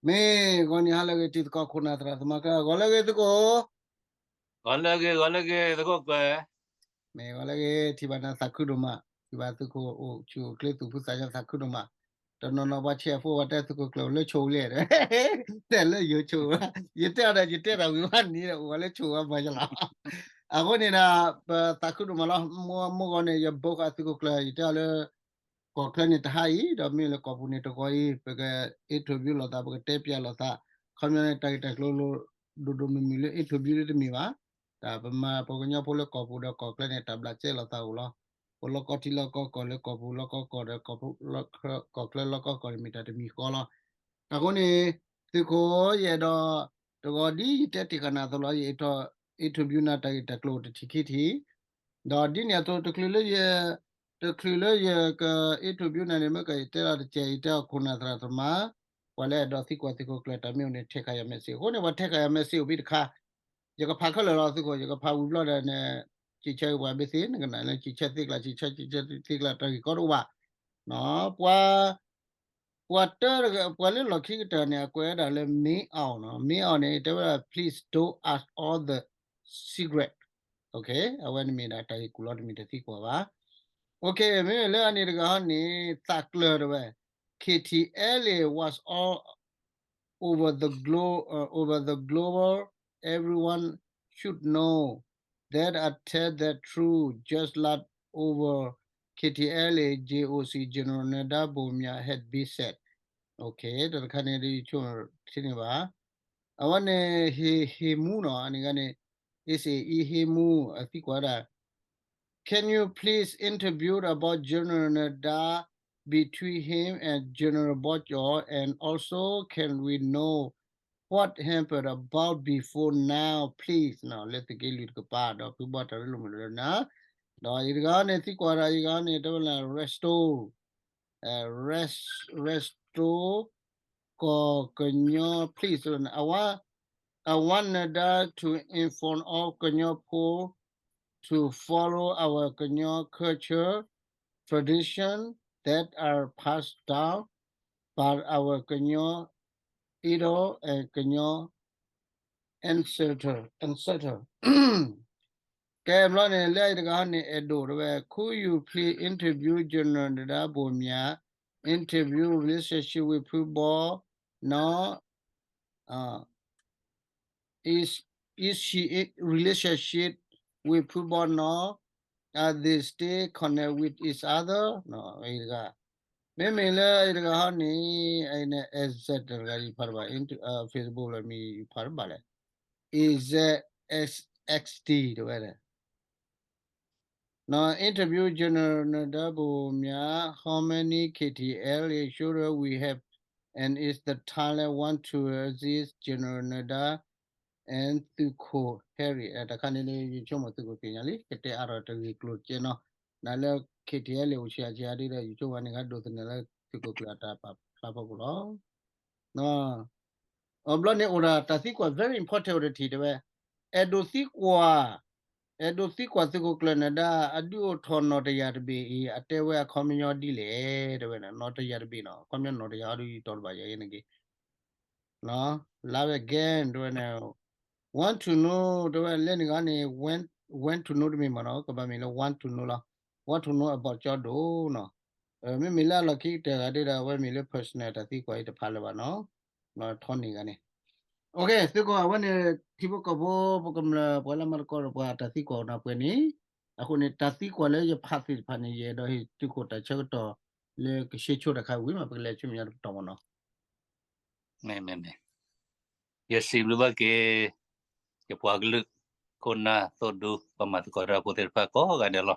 မ့ၢ်ဂီၤနံၤဟါလၢအဂ့ၤ တံၤသကိးခိၣ်နၢ်သရၣ်သမါခဲလၢာ် ဂီၤလၢအဂ့ၤသုးခိၣ်, ဂီၤလၢအဂ့ၤ ဂီၤလၢအဂ့ၤသုးခိၣ်ကွဲး, မ့ၢ်ဂီၤလၢအဂ့ၤ ထံၣ်ဘၣ်နၤသးခုဒိၣ်မး, ထံၣ်ဘၣ်သုးခိၣ်အိၣ်ဆူၣ်အိၣ်ချ့သူၣ်ဖှံသးညီသးခုဒိၣ်မး, တနီၤနီၤပှၤဆဲးအဖိဝဲတဲသုးခိၣ်ကျၢၢ်အိၣ်လၢဆိၣ်ဝံၤလဲၣ်, တဲလၢယိၤဆိၣ်ဝံၤ, ယတဲအီၤဒီး ယတဲတၢ်ဝံၤဝဲနံၤဒီး အိၣ်ဝဲလၢဆိၣ်ဝံၤဘၣ်ယလီၤ, အဃိန့ၣ်ဒီး ပသးခုဒိၣ်မးလီၤ, မ့ၢ်ဂီၤန့ၣ် ယဘိဃာ်သုးခိၣ်ကျၢၢ် ယတဲအီၤလၢ ကီၢ်ချၢန့ၣ်တဟါအံၤ ဒီးမ့ၢ်လၢကီၢ်ပူၤန့ၣ်တဂီၤအံၤ ပက interview လိာ်သး ပကတဲပျးလိာ်သး, ခီပညီန့ၣ် တၢ်ဂ့ၢ်တၢ်ကျိၤလိၤဒိၣ်ဒိၣ်မုၢ်မုၢ်လၢ interview လၢတမ့ၢ်ဘၣ်, တၢ်ပမၤပှၤကညီဖိလၢကီၢ်ပူၤဒီးကီၢ်ချၢန့ၣ် တၢ်ဘျးစဲလိာ်သးအိၣ်လီၤ, ပလီၢ်ကီၢ်ထံလီၢ်ကီၢ်ကီၢ်လၢကီၢ်ပူၤလီၢ်ကီၢ်ကီၢ်ဒီး ကီၢ်ချၢလီၢ်ကီၢ်ကီၢ်န့ၣ် မ့ၢ်တၢ်တမံၤဃီလီၤ, အဃိန့ၣ် သုးခိၣ်ယအဲၣ်ဒိး တဂီၤဒ်ယတဲတ့ၢ်ဃာ်နၤအသိးလီၤ, ယ interview နၤတၢ်ဂ့ၢ်တၢ်ကျိၤတထံၣ်ခံထံၣ် ဒီးဒ်န့ၣ်အသိး တချုးလၢယ တချုးလၢယက interview နၤန့ၣ် မ့ၢ်ကယတဲလီၤတစဲး ယတဲအီၤခိၣ်နၢ်သရၣ်သမါ, ပှၤလၢအဲၣ်ဒိးသံကွၢ်သုးခိၣ်ကျၢၢ်တၢ်မ့ၢ်အိၣ်န့ၣ် ထဲးဃာ်ယၤ message အဃိန့ၣ် ပှၤထဲးဃာ်ယၤ message အိၣ်ဘံၣ်တခါ, ယကဖးခဲလၢာ်လီၤသုးခိၣ်, ယကဖးဝံၤဘျီဒီးန့ၣ် စံးဆၢပှၤဘ့ၣ်သ့ၣ် နကနၣ်လၢစံးဆၢသ့ကျါ စံးဆၢစံးဆၢသ့ကျါတၢ်ဂ့ၢ်ကီတအိၣ်ဘၣ်, ပှၤ ပှၤတၢ ပှၤလၢလီၢ်ခံကတၢၢ်န့ၣ် အကွဲးဝဲဒၣ်လၢ မင်းအောင် နီၤ, မင်းအောင် န့ၣ် တဲဝဲဒၣ် please don't ask all the secret, အဝဲန့ၣ်မ့ၢ်ဒၣ်တၢ်ဂ့ၢ်ကူၣ်လီၤတမ့ၢ်တၢ်သံကွၢ်ဘၣ်, မ့မ့ၢ်လၢအန့ၣ်တဂၤဟီန့ၣ် သးကျၢၤတဲဝဲ, K T L A was all over the glo over the global, everyone should know that I tell the truth, just like over K T L A J O C General Nada Bawmya had been said, တၢ်တခါန့ၣ် ယဆိကမိၣ်ထံန့ၣ်ဘၣ်, အဝဲန့ၣ် ဟ့ၣ်မူနီၤ အန့ၣ်ဂၤန့ၣ် အ့စ့အံဟ့ၣ်မူ အသံကွၢ်ဒၣ် Can you please interview about General Nada between him and General Bawchor, and also can we know what happened about before now, please နီၤ, လၢသုးက့လွံၢ်တကပၤ ဒီးဖုဘီတၢ်ရ့လိာ်မုာ်လၢနၤ, ဒီးအံၤတဂၤန့ၣ် သံကွၢ်ဒၣ်အံၤတဂၤန့ၣ် တဲဝဲလၢ Resto, Resto ကီၢ်ကညီ please, I want, I want Nada to inform all Kanyar Pho to follow our Kanyar culture, tradition that are passed down by our Kanyar elder and Kanyar ancestor, ancestor. ကဲဘျီန့ၣ် လၢအံၤတဂၤန့ၣ် အဲၣ်ဒိးတဲဝဲ Could you please interview General Nada Bawmya, interview relationship with Phu Baw, no, uh, is is she in relationship with Phu Baw, no, are they still connect with each other, နီၤ, အံၤတဂၤ မ့မ့ၢ်လၢအံၤတဂၤဟီန့ၣ် အံၤန့ၣ် exact တဂၤယဖးတဘၣ် Facebook လၢမံၤယဖးတဘၣ်လဲၣ်, exact, X T တဲဝဲဒၣ် Now, interview General Nada Bawmya, how many K T L A soldier we have, and is the Thailand want to assist General Nada and သုးခိၣ် Harry တၢ်တခါန့ၣ် ယဆိကမိၣ်သုးခိၣ်သ့ၣ်ညါလံ ကတဲအါထီၣ်တဂ့ၢ်ကျိၤတကဲနီၤ, နလၢ K T L A အိၣ်ဆံးအါဆံးအါဒ်ဒီး ယဆိကမိၣ်န့ၣ် ကဒိးသန့ၤလၢသုးခိၣ်ကျၢၢ်အတၢ်ပာ်ဖျါဖီခိၣ်လီၤ. အဘျီန့ၣ်အိၣ်ဒၣ်တၢ်သံကွၢ် very important အိၣ်တထံၣ်တဲဝဲ, အဲၣ်ဒိးသံကွၢ်, အဲၣ်ဒိးသံကွၢ်သုးခိၣ်ကျၢၢ်နဒါ အဒုးအိၣ်ထီၣ်နီၣ်တယၢ်တဘ့ၣ်အံၤ အတဲဝဲအခီပညီဒ်လဲၣ် တဲဝဲ နီၣ်တယၢ်တဘ့ၣ်နီၤ, အခီပညီနီၣ်တယၢ်အီၤဒုးယတီၤတဘၣ်ယၤအံၤန့ၣ်က့ၤ လၢဝဲ again တဲဝဲန့ၣ် want to know တဲဝဲ လၢန့ၣ်ဂၤန့ၣ် want, want to know တမ့ၢ်မ့ၢ်နီၤ, ကဘၣ်မ့ၢ်လၢ want to know လီၤ, want to know about ကၠီဒိၣ်နီၤ, မ့မ့ၢ်လၢအလီၢ်ခံကတၢၢ်ဂၤဒ်ဒီး အဝဲမ့ၢ်လၢ personal တၢ်သံကွၢ်အံၤတဖၣ်လၢၤဘၣ်နီၤ, ထီန့ၢ်ဂၤန့ၣ် OK သုးခိၣ် အဝဲန့ၣ် ထံဖိကီၢ်ဖိ ပကမျၢၢ်ပှၤလၢမၤသကိးဒီးပှၤတၢ်သံကွၢ်အိၣ်နၢ်ပှဲၤန့ၣ်, အဃိန့ၣ် တၢ်သံကွၢ်လၢယဖးသ့ၣ်တဖၣ်န့ၣ် ယအဲၣ်ဒိးဟ့ၣ်သုးခိၣ်တၢ်ဆၢကတီၢ်လၢကဆှဲဆိတၢ်ခါဝံၤမး ပကလဲၤဆူမဲာ်ညါတကတီၢ်မ့ၢ်နီၤ. မ့ၢ်မ့ၢ်မ့ၢ်, ယစံးဘျုးဘၣ်က့ၤ ယပှၤကလုာ် ခိၣ်နၢ်သိၣ်ဒူ ပှၤမၤသကိးတၢ်ဖိသ့ၣ်တဖၣ်ကိးဂၤဒဲးလီၤ.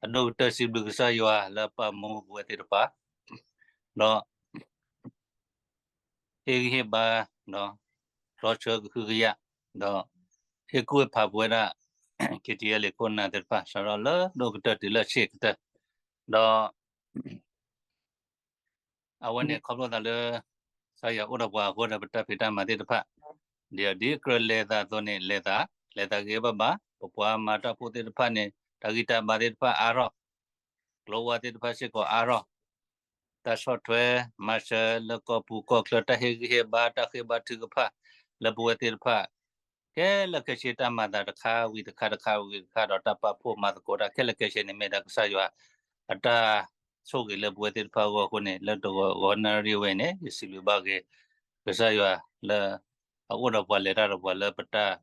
အဒိၣ်ကတၢၢ်စံးဘျုးကစၢ်ယွၤလၢပာ်မူပဝဲသ့ၣ်တဖၣ်, ဒီး ဟ့ၣ်ဂံၢ်ဟ့ၣ်ဘါ, ဒီး တြီဆၢကဟုကယာ်, ဒီး ဟ့ၣ်ကူၣ်ဟ့ၣ်ဖးပဝဲဒၣ် KTLA ခိၣ်နၢ်သ့ၣ်တဖၣ် စးထီၣ်လၢဒိၣ်ကတၢၢ်တုၤလၢဆံးကတၢၢ်, ဒီး အဝဲန့ၣ်ခီဖျိသးလၢ ကစၢ်ယွၤအိၣ်ဒီးပှၤအဃိဒီး ပတၢ်ဖံးတၢ်မၤသ့ၣ်တဖၣ် ဒ်အဒ်ကြၢးလဲၤသးအသိးန့ၣ် လဲၤသး, လဲၤသးဂ့ၤဘၣ်ဘၣ်, ပပှၤမၤတၢ်ဖိသ့ၣ်တဖၣ်န့ၣ် တၢ်ဂံၢ်တၢ်ဘါသ့ၣ်တဖၣ်အါထီၣ်, ကျိဝါသ့ၣ်တဖၣ်စ့ၢ်ကီးအါထီၣ်, တၢ်ဆီၣ်ထွဲမၤစၢၤလၢကီၢ်ပူၤကီၢ်ချၢ တၢ်ဟ့ၣ်ဂံၢ်ဟ့ၣ်ဘါ တၢ်ဃ့ဘါထုကဖၣ်လၢပဝဲသ့ၣ်တဖၣ် ခဲလၢာ်ခဲဆ့ တၢ်မၤသးတခါဝံၤတခါ တခါဝံၤတခါ ဒီးတၢ်ပာ်ဖှိၣ်မၤသကိးတၢ်ခဲလၢာ်ခဲဆ့န့ၣ် မ့ၢ်ဒၣ်ကစၢ်ယွၤအတၢ်ဆိၣ်ဂ့ၤလၢပဝဲသ့ၣ်တဖၣ်အဂီၢ်အဃိန့ၣ် လၢတဂီၤနၣ်ရံၣ်ဝဲန့ၣ် ယစံးဘျုးဘၣ်က့ၤ ကစၢ်ယွၤလၢအအိၣ်ဒီးပှၤ လဲၤတၢ်ဒီးပှၤလၢပတၢ်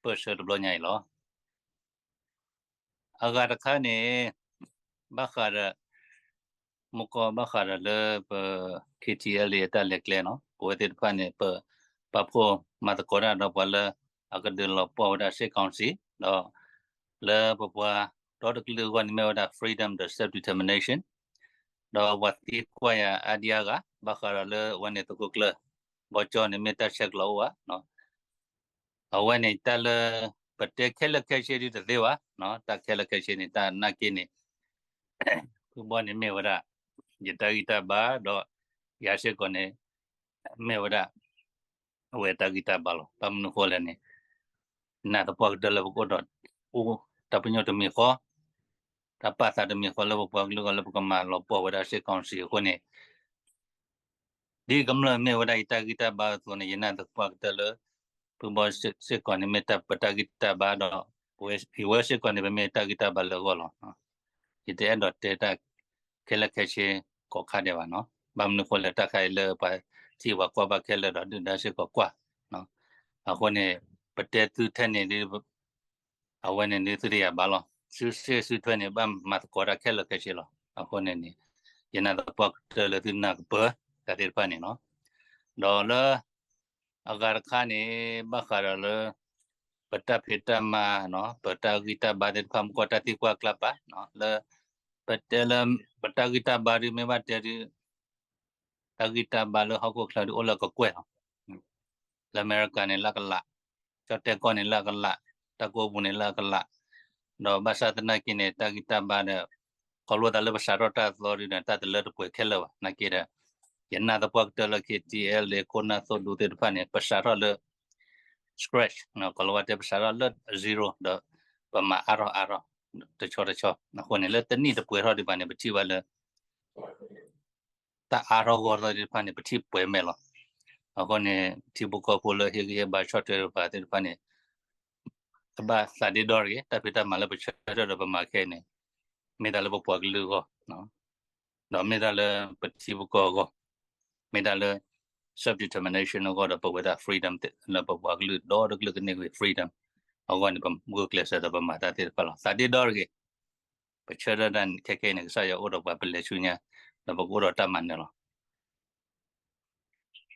ပၢၢ်ဆၢတဘျီညါအံၤလီၤ. အဂၤတခါန့ၣ် ဘၣ်ဃးဒီး မူကီၢ်ဘၣ်ဃးဒီးလၢပ ခ့ထံအဲလ်အ့ အတၢ်လဲၤကျဲနီၤ ပဝဲသ့ၣ်တဖၣ်န့ၣ် ပပာ်ဖှိၣ်မၤသကိးတၢ်ဒီးပှၤလၢအကဒုးလီၤပှီၢ်ဝဲဒၣ် စစ်ကောင်စီ ဒီး လၢပပှၤဒီတကလုာ်အဂီၢ်န့ၣ်မ့ၢ်ဝဲဒၣ် freedom ဒီး self determination ဒီးပှၤသံကွၢ်ယၤအါဒံအါဂၤ ဘၣ်ဃးဒီးလၢအဝဲန့ၣ်သုးခိၣ်ကျၢၢ် ဘီကၠီန့ၣ် မ့ၢ်တၢ်ဆဲးကျိးအိၣ်ဧါ အဝဲန့ၣ်တၢ်လၢ ပတဲခဲလၢာ်ခဲဆ့ဒ်တသ့ဘၣ်, တၢ်ခဲလၢာ်ခဲဆ့န့ၣ် တၢ်နာ်က့န့ၣ် ဖုဘီန့ၣ်မ့ၢ်ဝဲဒၣ် ယတၢ်ဂံၢ်တၢ်ဘါဒီး ယၤစ့ၢ်ကီးန့ၣ် မ့ၢ်ဝဲဒၣ် အဝဲတၢ်ဂံၢ်တၢ်ဘါလီၤ. ဘၣ်မနုၤဃိလဲၣ်န့ၣ် ယနာ်သပှၢ်ကတၢၢ်လၢပကအိၣ်ဒီး အိၣ်တၢ်ပညိၣ်တမံၤဃီ, တၢ်ပာ်သးတမံၤဃီလၢပပှၤကလုာ်အဂီၢ်လၢပကမၤလီၤပှီၢ်ဝဲဒၣ် စစ်ကောင်စီ အဃိန့ၣ် ဒ်ကမျၢၢ်မ့ၢ်ဝဲဒၣ်ယတၢ်ဂံၢ်တၢ်ဘါအသိးန့ၣ် ယနာ်သပှၢ်ကတၢၢ်လၢ ဖုဘီစ့ၢ်ကီးန့ၣ် မ့ၢ်ပတၢ်ဂံၢ်တၢ်ဘါဒီး ပဝဲစ့ၢ်ကီးန့ၣ် ပမ့ၢ်တၢ်ဂံၢ်တၢ်ဘါလၢအဂီၢ်လီၤ. ယတအဲၣ်ဒိးတဲတၢ်ခဲလၢာ်ခဲဆ့ကိးခါဒဲးဘၣ်နီၤ. ဘၣ်မနုၤဃိလဲၣ် တၢ်ခါအံၤလၢပှၤထံၣ်ပှၤကွၢ်ဘၣ်ခဲလၢာ်ဒီး ဒုၣ်ဒါစ့ၢ်ကီးကွၢ် အဃိန့ၣ် ပတဲသုထဲန့ၣ် အဝဲန့ၣ်ဒ်သုတယာ်ဘၣ်လီၤ. စုစ့ၢ်စုထွဲန့ၣ် ဘၣ်မၤသကိးတၢ်ခဲလၢာ်ခဲဆ့လီၤ. အဃိန့ၣ်န့ၣ် ယနာ်သပှၢ်ကတၢၢ်လၢသုနၢ်ကပၢၤတၢ်သ့ၣ်တဖၣ်န့ၣ်လီၤ. ဒီးလၢ အဂၤတခါန့ၣ် ဘၣ်ဃးဒီးလၢ ပတၢ်ဖံးတၢ်မၤ ပတၢ်ဂံၢ်တၢ်ဘါသ့ၣ်တဖၣ် မ့ၢ်ကွၢ်တၢ်သံကွၢ်အကျါပာ် လၢ ပတဲလၢ ပတၢ်ဂံၢ်တၢ်ဘါဒုး မ့ၢ်ဘၣ်တဲဒုး တၢ်ဂံၢ်တၢ်ဘါလၢဟီၣ်ခိၣ်ချၢဒုးအိၣ်လၢကကွဲၢ်လီၤ. လၢအမဲရကၤန့ၣ်လၢအကလး, ကၠီၣ်တဲၣ်ကီၢ်န့ၣ်လၢအကလး, တၢ်ကိးပူၤန့ၣ်လၢအကလး, ဒီးဘၣ်ဆၣ်သနာ်က့န့ၣ် တၢ်ဂံၢ်တၢ်ဘါဒီး ခီဖျိသးလၢပစးထီၣ်တၢ်အသီဒုးဒီး တၢ်တလၢတပှဲၤခဲလၢာ်ဘၣ်. နာ်က့ဒီး ယနာ်သပှၢ်ကတၢၢ်လၢ ခ့ထံအဲလ်အ့ ခိၣ်နၢ်သိၣ်ဒူသ့ၣ်တဖၣ်န့ၣ် ပစးထီၣ်လၢ scratch ကီၤလၤဝါတဲပစးထီၣ်လၢ zero ဒီး ပမၤအါထီၣ်အါထီၣ် တဆီတဆီ အဃိန့ၣ် လၢတနံၣ်တပှဲၤထီၣ်ဒံးဘၣ်န့ၣ် ပထံၣ်ဘၣ်လၢ တၢ်အါထီၣ်ဂီၢ်ထီၣ်သ့ၣ်တဖၣ်န့ၣ် ပထံၣ်ပှဲၤမဲာ်လီၤ. အဃိန့ၣ် ထံဖိကီၢ်ဖိလၢဟ့ၣ်ဂံၢ်ဟ့ၣ်ဘါဆီၣ်ထွဲပှၤသ့ၣ်တဖၣ်န့ၣ် ကဘၣ်သးဒ့ဒီတဂ့ၤ, တၢ်ဖံးတၢ်မၤလၢပဆၢထၢၣ်ဒီးပမၤခဲအံၤန့ၣ် မ့ၢ်တၢ်လၢပပှၤကလုာ်အဂီၢ်, ဒီးမ့ၢ်တၢ်လၢပထံပကီၢ်အဂီၢ်, မ့ၢ်တၢ်လၢ self determination အဂီၢ်ဒီး ပဝဲဒၣ် freedom လၢပပှၤကလုာ်ဒီတကလုာ်ကန့ၢ်ဝဲ freedom အဂီၢ်န့ၣ် ပဂုာ်ကျဲးစၢးဒီးပမၤတၢ်သ့ၣ်တဖၣ်လီၤ. သးဒ့ဒီတဂ့ၤ, ပဆၢထၢၣ်ဒၣ်ခဲခဲအံၤန့ၣ် ကစၢ်ယွၤအိၣ်ဒီးပှၤပလဲၤဆူညါ, ဒီးပကအိၣ်ဒီးတၢ်မၤနၢၤလီၤ.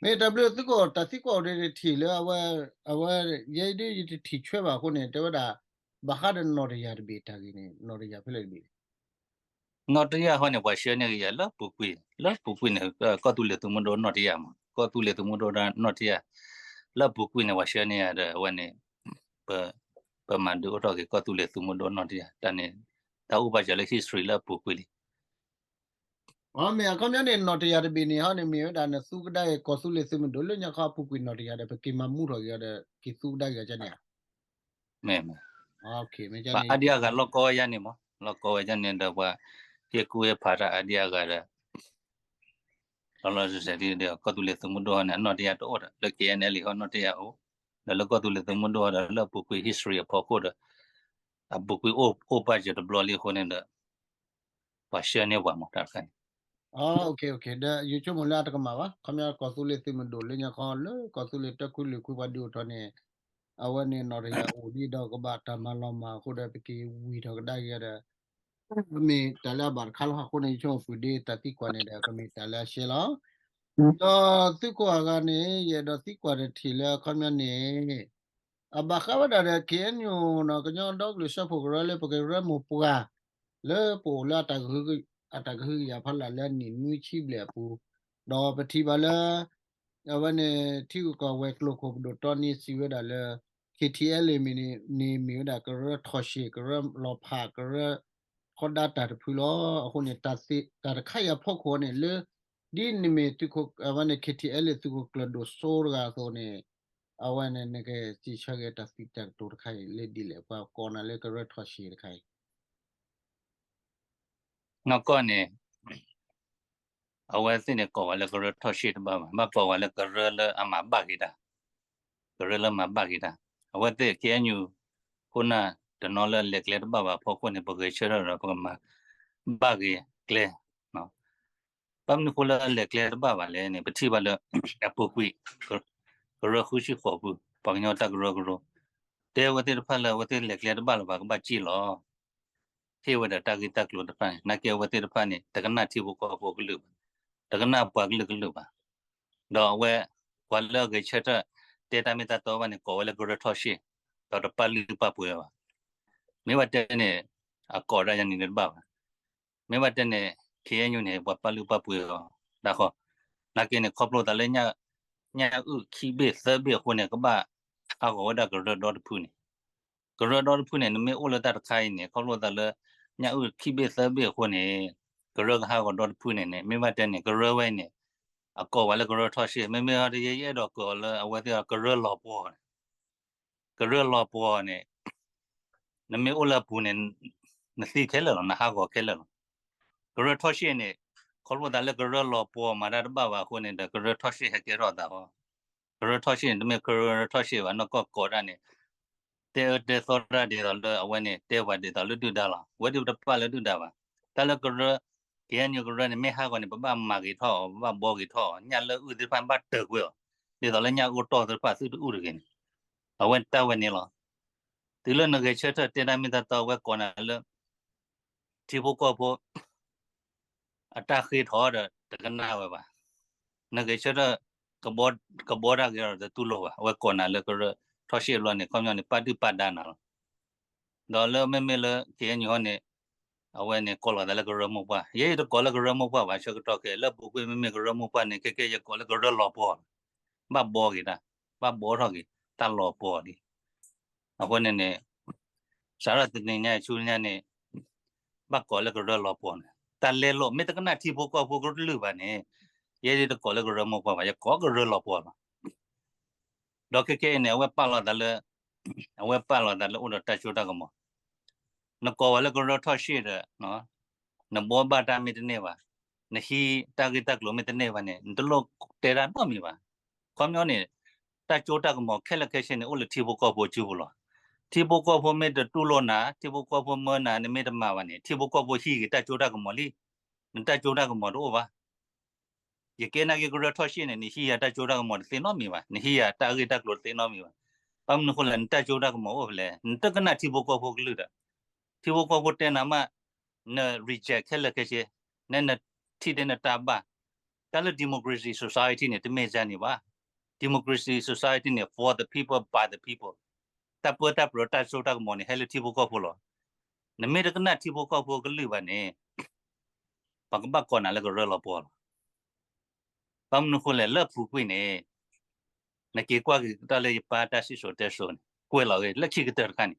မ့ၢ်တၢ်ဘျုးသုကီၢ် တၢ်သံကွၢ်အိၣ်ဒံးတထံၣ်လၢအဝဲ အဝဲ ယဲဒ်ယတထံၣ်ဆွဲဘၣ်အဃိန့ၣ် တဲဝဲဒၣ် ဘၣ်ဃးဒီးနီၣ်တယၢ်တဘ့ၣ်တၢ်ဂ့ၢ်န့ၣ် နီၣ်တယၢ်ဖဲလဲၣ်တဘ့ၣ်လဲၣ်. နီၣ်တယၢ်အဃိန့ၣ် ပှၤဆှၢန့ၢ်က့ၤယၤလၢပူၤကွံာ်, လၢပူၤကွံာ်န့ၣ် ကီၢ်သူလ့ၤသုးမုၢ်ဒိၣ်နီၣ်တယၢ်မး, ကီၢ်သူလ့ၤသုးမုၢ်ဒိၣ်နီၣ်တယၢ်, လၢပူၤကွံာ်န့ၣ် ပှၤဆှၢန့ၢ်ယၤဒီးအဝဲန့ၣ် ပ ပမၤဒုးအိၣ်ထီၣ်က့ၤကီၢ်သူလ့ၤသုးမုၢ်ဒိၣ်နီၣ်တယၢ်, တၢ်န့ၣ် တၢ်အိၣ်ဘၣ်စၢၤလၢ history လၢအပူၤကွံာ်လံ. အမ့ၢ်အခီပညီန့ၣ် နီၣ်တယၢ်တဘ့ၣ်န့ၣ် ဟီန့ၣ်မ့ၢ်ဝဲဒၣ်နသူကဒါက့ၤကီၢ်သူလ့ၤသုးမုၢ်ဒိၣ်လၢညါခီအပူၤကွံာ်နီၣ်တယၢ်ဒီး ပက့ၤမၤမူထီၣ်က့ၤအီၤဒီး က့ၤသူကဒါက့ၤအီၤကန့ၣ်ဧါ. မ့ၢ်, ပှၤအါဒံအါဂၤလီၢ်ကီဝဲဒၣ်န့ၣ်မး, လီၢ်ကီဝဲဒၣ်န့ၣ်ဒီးပှၤဟ့ၣ်ကူၣ်ဟ့ၣ်ဖးတၢ်အါဒံအါဂၤဒီး လီၤလီၤဆဲးဆဲးဒ်ဒီး ကီၢ်သူလ့ၤသုးမုၢ်ဒိၣ်ဟီန့ၣ် အနီၣ်တယၢ်တအိၣ်ဒီး လၢက့ၤအဲၣ်အဲၣ်လံဟီနီၣ်တယၢ်အိၣ်, ဒီးလၢကီၢ်သူလ့ၤသုးမုၢ်ဒိၣ်ဟီဒီး လၢအပူၤကွံာ် history အဖီခိၣ်ဒီး အပူၤကွံာ်အိၣ်ဘၣ်စၢၤတဘျီလံအဃိန့ၣ်ဒီး ပှၤဆှၢန့ၢ်ပှၤမးတၢ်တခါန့ၣ်. ဒီးယဆိကမိၣ်လၢအတကမၣ်ဘၣ်, ခီပညီကီၢ်သူလ့ၤသုးမုၢ်ဒိၣ်လၢညါခီလၢကီၢ်သူလ့ၤတၢ်ခွံလွံၢ်ခွံပှၤဒုးအိၣ်ထီၣ်န့ၣ် အဝဲန့ၣ်နီၣ်တယၢ်အိၣ်လံဒီးကဘၣ်တၢ်မၤလီၤမၢ်အဃိဒီး ပက့ၤဝံၤထီၣ်ကဒါက့ၤဒီး မ့ၢ်တၢ်လၢအဘၣ်တခါလီၤ. အဃိန့ၣ် ယဆိကမိၣ်ပူၤဒ့တၢ်သံကွၢ်န့ၣ်ဒီး ကမ့ၢ်တၢ်လၢအရှဲလီၤ. ဒီးသုးခိၣ်အဂၤန့ၣ် ယအဲၣ်ဒိးသံကွၢ်တထံၣ်လၢအခီပညီန့ၣ် အဘၣ်ဃးဝဲဒၣ်ဒီး KNU နီၢ်ကညီဒီကလုာ်စၢဖှိၣ်ကရၢလၢပကရၢမိၢ်ပှၢ် လၢပအိၣ်လၢ အတၢ်ကဟုကယာ်ဖီလာ်လၢနံၣ်နွံဆံဘျဲၣ်အပူၤ, ဒီးပထံၣ်ဘၣ်လၢ အဝဲန့ၣ် ထံဂုၤကီၢ်ဂၤဝဲၤကျိၤခိၣ်ပဒိၣ်တီနံၤစံးဝဲဒၣ်လၢ KTLA မ့ၢ်န့ၣ် မ့ၢ်ဝဲဒၣ်ကရၢထီၣ်ရှ့ၣ် ကရၢလီၤဖး ကရၢခီဒါတၢ်တဖုလီၤ. အဃိန့ၣ် တၢ်တခါအံၤအဖီခိၣ်န့ၣ်လၢ ဒ်နမ့ၢ်သုးခိၣ် အဝဲန့ၣ် KTLA သုးခိၣ်ကျၢၢ်ဒိၣ်စိတဂၤအသိးန့ၣ် အဝဲန့ၣ် နကစံးဆၢက့ၤတၢ်သံတၢ်ကတိၤတခါအံၤလၢဒ်လဲၣ် ပှၤကိးနၤလၢကရၢထီၣ်ရှ့ၣ်တခါအံၤ နီၢ်ကီၢ်န့ၣ် အဝဲသ့ၣ်န့ၣ်ကိးဝဲလၢကရၢထီၣ်ရှ့ၣ်တဘၣ်ဘၣ်, ဘၣ်ကိးဝဲလၢကရၢလၢအမၤဘၣ်က့ၤတၢ်, ကရၢလၢမၤဘၣ်က့ၤတၢ်. အဝဲသ့ၣ် ခ့ၣ်အဲၣ်ယူၣ် ခိၣ်နၢ်တနီၤလၢအလဲၤကျဲတဘၣ်ဘၣ်အဖီခိၣ်န့ၣ် ပဂဲၤဆၢထၢၣ်ဒီးပကမၤဘၣ်က့ၤကျဲ ဘၣ်မနုၤအဃိလၢအလဲၤကျဲတဘၣ်ဘၣ်လဲၣ်န့ၣ် ပထံၣ်ဘၣ်လၢ အပူၤကွံာ် ကရၢဃုဆံဃိးပူၤ ပှၤကညီတၢ်ကရၢကရိ တဲအဝဲသ့ၣ်တဖၣ်လၢအဝဲသ့ၣ်လဲၤကျဲတဘၣ်လၢၤဘၣ် ကဘၣ်စံၣ်လီၤ. ဟ့ၣ်ဝဲဒီးတၢ်ဂ့ၢ်တၢ်ကျိၤတဖၣ်န့ၣ် နာ်က့အဝဲသ့ၣ်တဖၣ်န့ၣ် တကနၣ်ထံဖိကီၢ်ဖိကလုာ်ဘၣ်, တကနၣ်ပှၤကလုာ်ကလုာ်ဘၣ်. ဒီးအဝဲ ပှၤလၢအဂဲၤဆၢထၢၣ် တဲတၢ်မ့ၢ်တၢ်တီဘၣ်န့ၣ် ကိးဝဲလၢကရၢထီၣ်ရှ့ၣ်, ဒီးတပာ်လုၢ်ပာ်ပှ့ၤဘၣ်. မ့ၢ်ဘၣ်တဲန့ၣ် အကိးဒၣ်ယၤန့ၣ်တဘၣ်ဘၣ်. မ့ၢ်ဘၣ်တဲန့ၣ် ခ့ၣ်အဲၣ်ယူၣ်န့ၣ် ပှၤပာ်လုၢ်ပာ်ပှ့ၤအီၤ တၢ်ဃီ, နာ်က့န့ၣ် ခီဖျိသးလၢ ညၣ်အုၣ်ခံဘ့ၣ်သၢဘ့ၣ်အဃိန့ၣ် ကဘၣ်ဟးဂီၤဝဲဒၣ်ကရၢဒီတဖုန့ၣ်, ကရၢဒီတဖုန့ၣ် နမ့ၢ်အိၣ်လၢတၢ်တခါအံၤန့ၣ် ခီဖျိသးလၢ ညၣ်အုၣ်ခံဘ့ၣ်သၢဘ့ၣ်အဃိန့ၣ် ကရၢကဟးဂီၤဒီတဖုန့ၣ်န့ၣ် မ့ၢ်ဘၣ်တဲန့ၣ် ကရၢဝဲအံၤန့ၣ် အကိးဝဲလၢကရၢထီၣ်ရှ့ၣ်, မ့မ့ၢ်ဒီးယအဲၣ်ဒိးကိးအီၤလၢအဝဲသ့ၣ်ကရၢလီၤပှီၤန့ၣ် ကရၢလီၤပှီၤန့ၣ် နမ့ၢ်အိၣ်လၢအပူၤန့ၣ် နသံခဲလၢာ်လီၤ, နဟးဂီၤခဲလၢာ်လီၤ. ကရၢထီၣ်ရှ့ၣ်န့ၣ် ခီဖျိသးလၢကရၢလီၤပှီၤမၤတၢ်တဘၣ်ဘၣ်အဃိန့ၣ်ဒီး ကရၢထီၣ်ရှ့ၣ်ဟဲကဲထီၣ်အသးဃီ, ကရၢထီၣ်ရှ့ၣ်န့ၣ် တမ့ၢ်ကရၢထီၣ်ရှ့ၣ်ဘၣ်, နီၢ်ကီၢ်ကိးတၢ်န့ၣ် တဲအၢတဲသီတၢ်ဒ်သိးလၢအဝဲန့ၣ် တဲပှၤဒ်သိးလၢဒုၣ်ဒါလီၤ. အဝဲဒၣ်တပာ်လၢဒုၣ်ဒါဘၣ်. တၢ်လၢကရၢ ခ့ၣ်အဲၣ်ယူၣ်ကရၢန့ၣ် မ့ၢ်ဟးဂီၤန့ၣ် ပဘၣ်မၤဂ့ၤထီၣ်အီၤ, ပဘၣ်ဘှီဂ့ၤထီၣ်အီၤ, ညၣ်လၢအုၣ်သ့ၣ်တဖၣ်ဘၣ်တၢၢ်ကွံာ်အီၤ, ဒ်သိးလၢညၣ်အုၣ်တီၢ်သ့ၣ်တဖၣ်သုတအုၣ်တဂ့ၤန့ၣ်, အဝဲတၢ်ဝဲန့ၣ်လီၤ. တုၤလၢနဂဲၤဆၢထၢၣ်တဲတၢ်မ့ၢ်တၢ်တီ အဝဲကိးနၤလၢ ထံဖိကီၢ်ဖိ အတၢ်ဃ့ထီၣ်ဒီးတကနၣ်ဝဲဘၣ်. နဂဲၤဆၢထၢၣ် ကဘှီတၢ်ဂ့ၤဒီးတတူၢ်လိာ်ဘၣ်. အဝဲကိးနၤလၢကရၢထီၣ်ရှ့ၣ်အဘျီန့ၣ် ခီပညီန့ၣ် ပာ်ဒုၣ်ပာ်ဒါနၤလီၤ. ဒီးလၢမ့မ့ၢ်လၢ ခ့ၣ်အဲၣ်ယူၣ်ဟီန့ၣ် အဝဲန့ၣ်ကိးလီၤသးလၢကရၢမိၢ်ပှၢ်, ယဲယတကိးလၢကရၢမိၢ်ပှၢ်ဘၣ်, ဆၢကတီၢ်ခဲအံၤ လၢပူၤကွံာ်မ့မ့ၢ်ကရၢမိၢ်ပှၢ်န့ၣ် ခဲကဲယကိးလၢကရၢလီၤပှီၤ, ဘၣ်ဘှီက့ၤတၢ်, ဘၣ်ဘှီထီၣ်က့ၤ တၢ်လီၤပှီၤလံ. အဃိန့ၣ်န့ၣ် စးထီၣ်တနံၤညါဆူညါန့ၣ် ဘၣ်ကိးလၢကရၢလီၤပှီၤန့ၣ် တၢ်လဲလိာ် မ့ၢ်တကနၣ်ထံဖိကီၢ်ဖိကလုာ်ဘၣ်န့ၣ် ယဲယတကိးလၢကရၢမိၢ်ပှၢ်ဘၣ်, ယကိးကရၢလီၤပှီၤလီၤ. ဒီးခဲခဲအံၤန့ၣ် အဝဲပာ်လီၤသးလၢ အဝဲပာ်လီၤသးလၢအိၣ်ဒီးတၢ်စိတၢ်ကမီၤ, နကိးဝဲလၢကရၢထီၣ်ရှ့ၣ်ဒီး နဘှီဘၣ်တၢ်မ့ၢ်တန့ၢ်ဘၣ်, နဟံးတၢ်ဂ့ၢ်တၢ်ကျိၤမ့ၢ်တန့ၢ်ဘၣ်န့ၣ် နတလိၣ်တဲတၢ်နီတမံၤဘၣ်. ခီပညီန့ၣ် တၢ်စိတၢ်ကမီၤခဲလၢာ်ခဲဆ့န့ၣ် အိၣ်လၢထံဖိကီၢ်ဖိစုပူၤလီၤ. ထံဖိကီၢ်ဖိမ့ၢ်တတူၢ်လိာ်နၤ, ထံဖိကီၢ်ဖိမၢနၤ နမ့ၢ်တမၤဘၣ်န့ၣ် ထံဖိကီၢ်ဖိဟံးက့ၤတၢ်စိတၢ်ကမီၤလံ. နတၢ်စိတၢ်ကမီၤတအိၣ်ဘၣ်. ယကဲနာ်က့ကရၢထီၣ်ရှ့ၣ်န့ၣ် နဟံးယၤတၢ်စိတၢ်ကမီၤတသ့နီတမံၤဘၣ်, နဟံးယၤတၢ်ဂ့ၢ်တၢ်ကျိၤတသ့နီတမံၤဘၣ်. ဘၣ်မနုၤအဃိလဲၣ် နတၢ်စိတၢ်ကမီၤအိၣ်ဖဲလဲၣ်, နတကနၣ်ထံဖိကီၢ်ဖိကလုၢ်ဒီး ထံဖိကီၢ်ဖိတဲနၤမး န reject ခဲလၢာ်ခဲဆ့, နထံၣ်တဲနတၢ်ဘၣ်. တၢ်လၢ democracy society န့ၣ် တမ့ၢ်ဒ်န့ၣ်ဘၣ်. Democracy society န့ၣ် for the people by the people. တၢ်ပၢတၢ်ပြးတၢ်စိတၢ်ကမီၤန့ၣ် ဟဲလၢထံဖိကီၢ်ဖိလီၤ. နမ့ၢ်တကနၣ်ထံဖိကီၢ်ဖိကလုၢ်ဘၣ်န့ၣ် ပကဘၣ်ကိးနၤလၢကရၢလီၤပှီၤလီၤ. ဘၣ်မနုၤအဃိလဲၣ် လၢအပူၤကွံာ်န့ၣ် နက့ၤကွၢ်က့ၤတၢ်လၢယပၢ်တၢ်စံၣ်စိၤတဲစိၤန့ၣ် ကွဲးလီၤဂ့ၤ လၢခံကတၢၢ်တခါန့ၣ်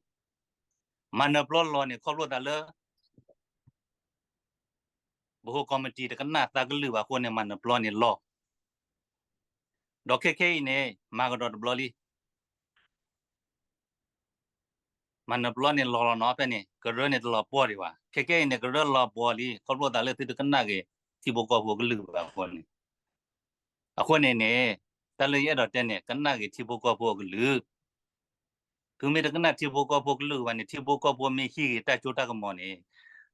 မၤနၢၤပျီလီၤန့ၣ် ခီဖျိသးလၢ ပဟိကီမတံၤတကနၣ်သးကလုၢ်ဘၣ်အဃိန့ၣ် မၤနၢၤပျီန့ၣ်လီၤ. ဒီးခဲခဲအံၤန့ၣ် မၤကဒီးတဘျီလံ. မၤနၢၤပျီန့ၣ်လီၤလီၤနီၤ ဖဲန့ၣ် ကရၢန့ၣ်တလီၤပှီၢ်ဒံးဘၣ်. ခဲခဲအံၤန့ၣ် ကရၢလီၤပှီၢ်လံ ခီဖျိသးလၢသုတကနၣ်က့ၤ ထံဖိကီၢ်ဖိကလုၢ်ဘၣ်အဃိန့ၣ် အဃိန့ၣ်န့ၣ် တၢ်လၢယအဲၣ်ဒိးတဲန့ၣ် ကနၣ်က့ၤထံဖိကီၢ်ဖိအကလုၢ် သုမ့ၢ်တကနၣ်ထံဖိကီၢ်ဖိကလုၢ်ဘၣ်န့ၣ် ထံဖိကီၢ်ဖိမ့ၢ်ဟံးဂ့ၤတၢ်စိတၢ်ကမီၤန့ၣ်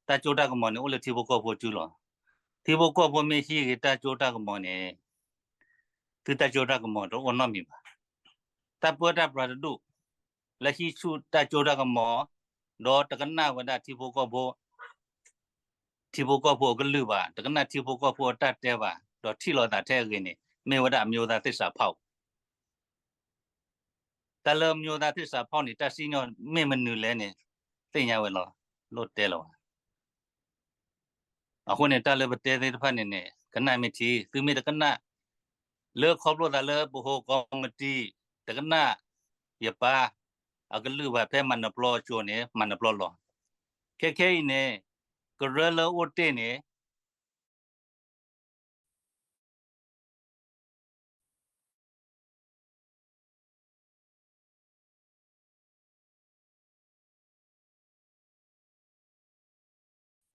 တၢ်စိတၢ်ကမီၤန့ၣ်အိၣ်လၢထံဖိကီၢ်ဖိစုလီၤ. ထံဖိကီၢ်ဖိမ့ၢ်ဟံးဂ့ၤတၢ်စိတၢ်ကမီၤန့ၣ် သုတၢ်စိတၢ်ကမီၤတအိၣ်နီတမံၤဘၣ်. တၢ်ပၢတၢ်ပြးတဒူၣ် လၢဟံးဆူၣ်တၢ်စိတၢ်ကမီၤ ဒီးတကနၣ်ဝဲဒၣ်ထံဖိကီၢ်ဖိ ထံဖိကီၢ်ဖိအကလုၢ်ဘၣ်, တကနၣ်ထံဖိကီၢ်ဖိအတၢ်တဲဘၣ်, ဒီးထံၣ်လိာ်သးထဲအဂ့ၤန့ၣ် မ့ၢ်ဝဲဒၣ်အမျိုးသားသစ္စာဖောက် တၢ်လၢအမျိုးသားသစ္စာဖောက်န့ၣ် တၢ်စံၣ်ညီၣ်မ့ၢ်မနုၤလဲၣ်န့ၣ် သ့ၣ်ညါဝဲလီၤ, လိၣ်တဲလီၤဘၣ်. အဃိန့ၣ် တၢ်လၢပတဲသ့ၣ်တဖၣ်န့ၣ်န့ၣ် ကနၣ်မ့ၢ်ထံ, သုမ့ၢ်တကနၣ် လၢခီဖျိသးလၢပဟိကီမတံၤ တကနၣ်ယပၢ်အကလုၢ်ဘၣ် ဖဲမၤနၢၤပျီအစိၤန့ၣ် မၤနၢၤပျီလီၤ. ခဲခဲအံၤန့ၣ် ကရၢလၢအိၣ်တ့ၢ်န့ၣ်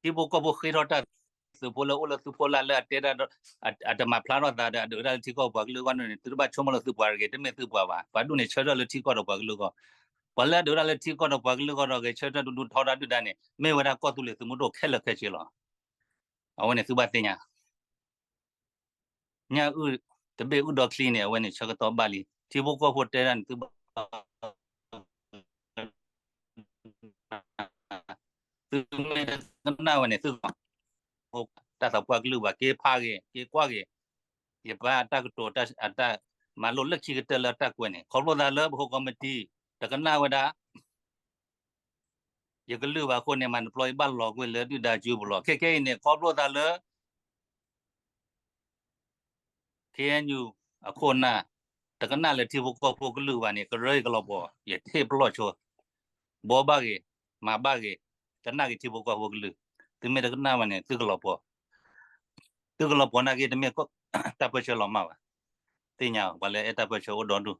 ထံဖိကီၢ်ဖိဃ့ထီၣ်တၢ် သုးဖိလၢအိၣ်လၢသုးဖိလၢ်လၢအတဲဒၣ်ဒီး အတမၤဖျါထီၣ်သးဒီး အဒုးတၢ်လၢထံကီၢ်ပှၤကလုာ်အဂီၢ်န့ၣ် သုတဘၣ်ဆိကမိၣ်လၢသုပှၤတဂ့ၤ, တမ့ၢ်သုပှၤဘၣ်. ပှၤဒူၣ်န့ၣ်ဆၢထၢၣ်လၢထံကီၢ်ဒီးပှၤကလုာ်အဂီၢ်, ပှၤလၢအဒုးတၢ်လၢထံကီၢ်ဒီးပှၤကလုာ်အဂီၢ်ဒီး ဂဲၤဆၢထၢၣ်ဒူဒူထီဒါဒုၣ်ဒါန့ၣ် မ့ၢ်ဝဲဒၣ်ကီၢ်သူလ့ၤသုးမုၢ်ဒိၣ်ခဲလၢာ်ခဲဆ့လီၤ. အဝဲန့ၣ်သုဘၣ်သ့ၣ်ညါ ညၣ်အုၣ် တဘ့ၣ်အုၣ်ဒီချံန့ၣ် အဝဲန့ၣ်ဆၢကတီၢ်ဘၣ်လံ. ထံဖိကီၢ်ဖိတဲဒၣ်န့ၣ် သုဘၣ် သုမ့ၢ်တကနၣ်ဝဲန့ၣ် သုကလီၤ တၢ်သးပှၢ်ကလုၢ်ဘၣ် က့ၤဖးဂ့ၤ က့ၤကွၢ်ဂ့ၤ, ယပၢ်အတၢ်ကတိၤ အတၢ်မၤလိလၢခံကတၢၢ်လၢတၢ်ကွဲးန့ၣ် ခီဖျိသးလၢပဟိကီမတံ တကနၣ်ဝဲဒၣ် ယကလုၢ်ဘၣ်အဃိန့ၣ် မၤတပျီယဘၣ်လီၤကွံာ်လၢဒုၣ်ဒါစုပူၤလီၤ. ခဲခဲအံၤန့ၣ် ခီဖျိသးလၢ ခ့ၣ်အဲၣ်ယူၣ် အခိၣ်အနၢ် တကနၣ်လၢထံဖိကီၢ်ဖိကလုၢ်ဘၣ်န့ၣ် ကရၢယကလီၤပှီၤ ယဟ့ၣ်ပလီၢ်ဆိ ဘှီဘၣ်ဂ့ၤ မၤဘၣ်ဂ့ၤ တနာ်က့ၤထံဖိကီၢ်ဖိကလုၢ်, သုမ့ၢ်တကနၣ်ဘၣ်န့ၣ် သုကလီၤပှီၤ, သုကလီၤပှီၤနာ်က့ၤ တမ့ၢ်တၢ်ပၢဆှၢလီၤမၢ်ဘၣ်. သ့ၣ်ညါ ပှၤလၢအဲၣ်တၢ်ပၢဆှၢအိၣ်ဒီဒူၣ်,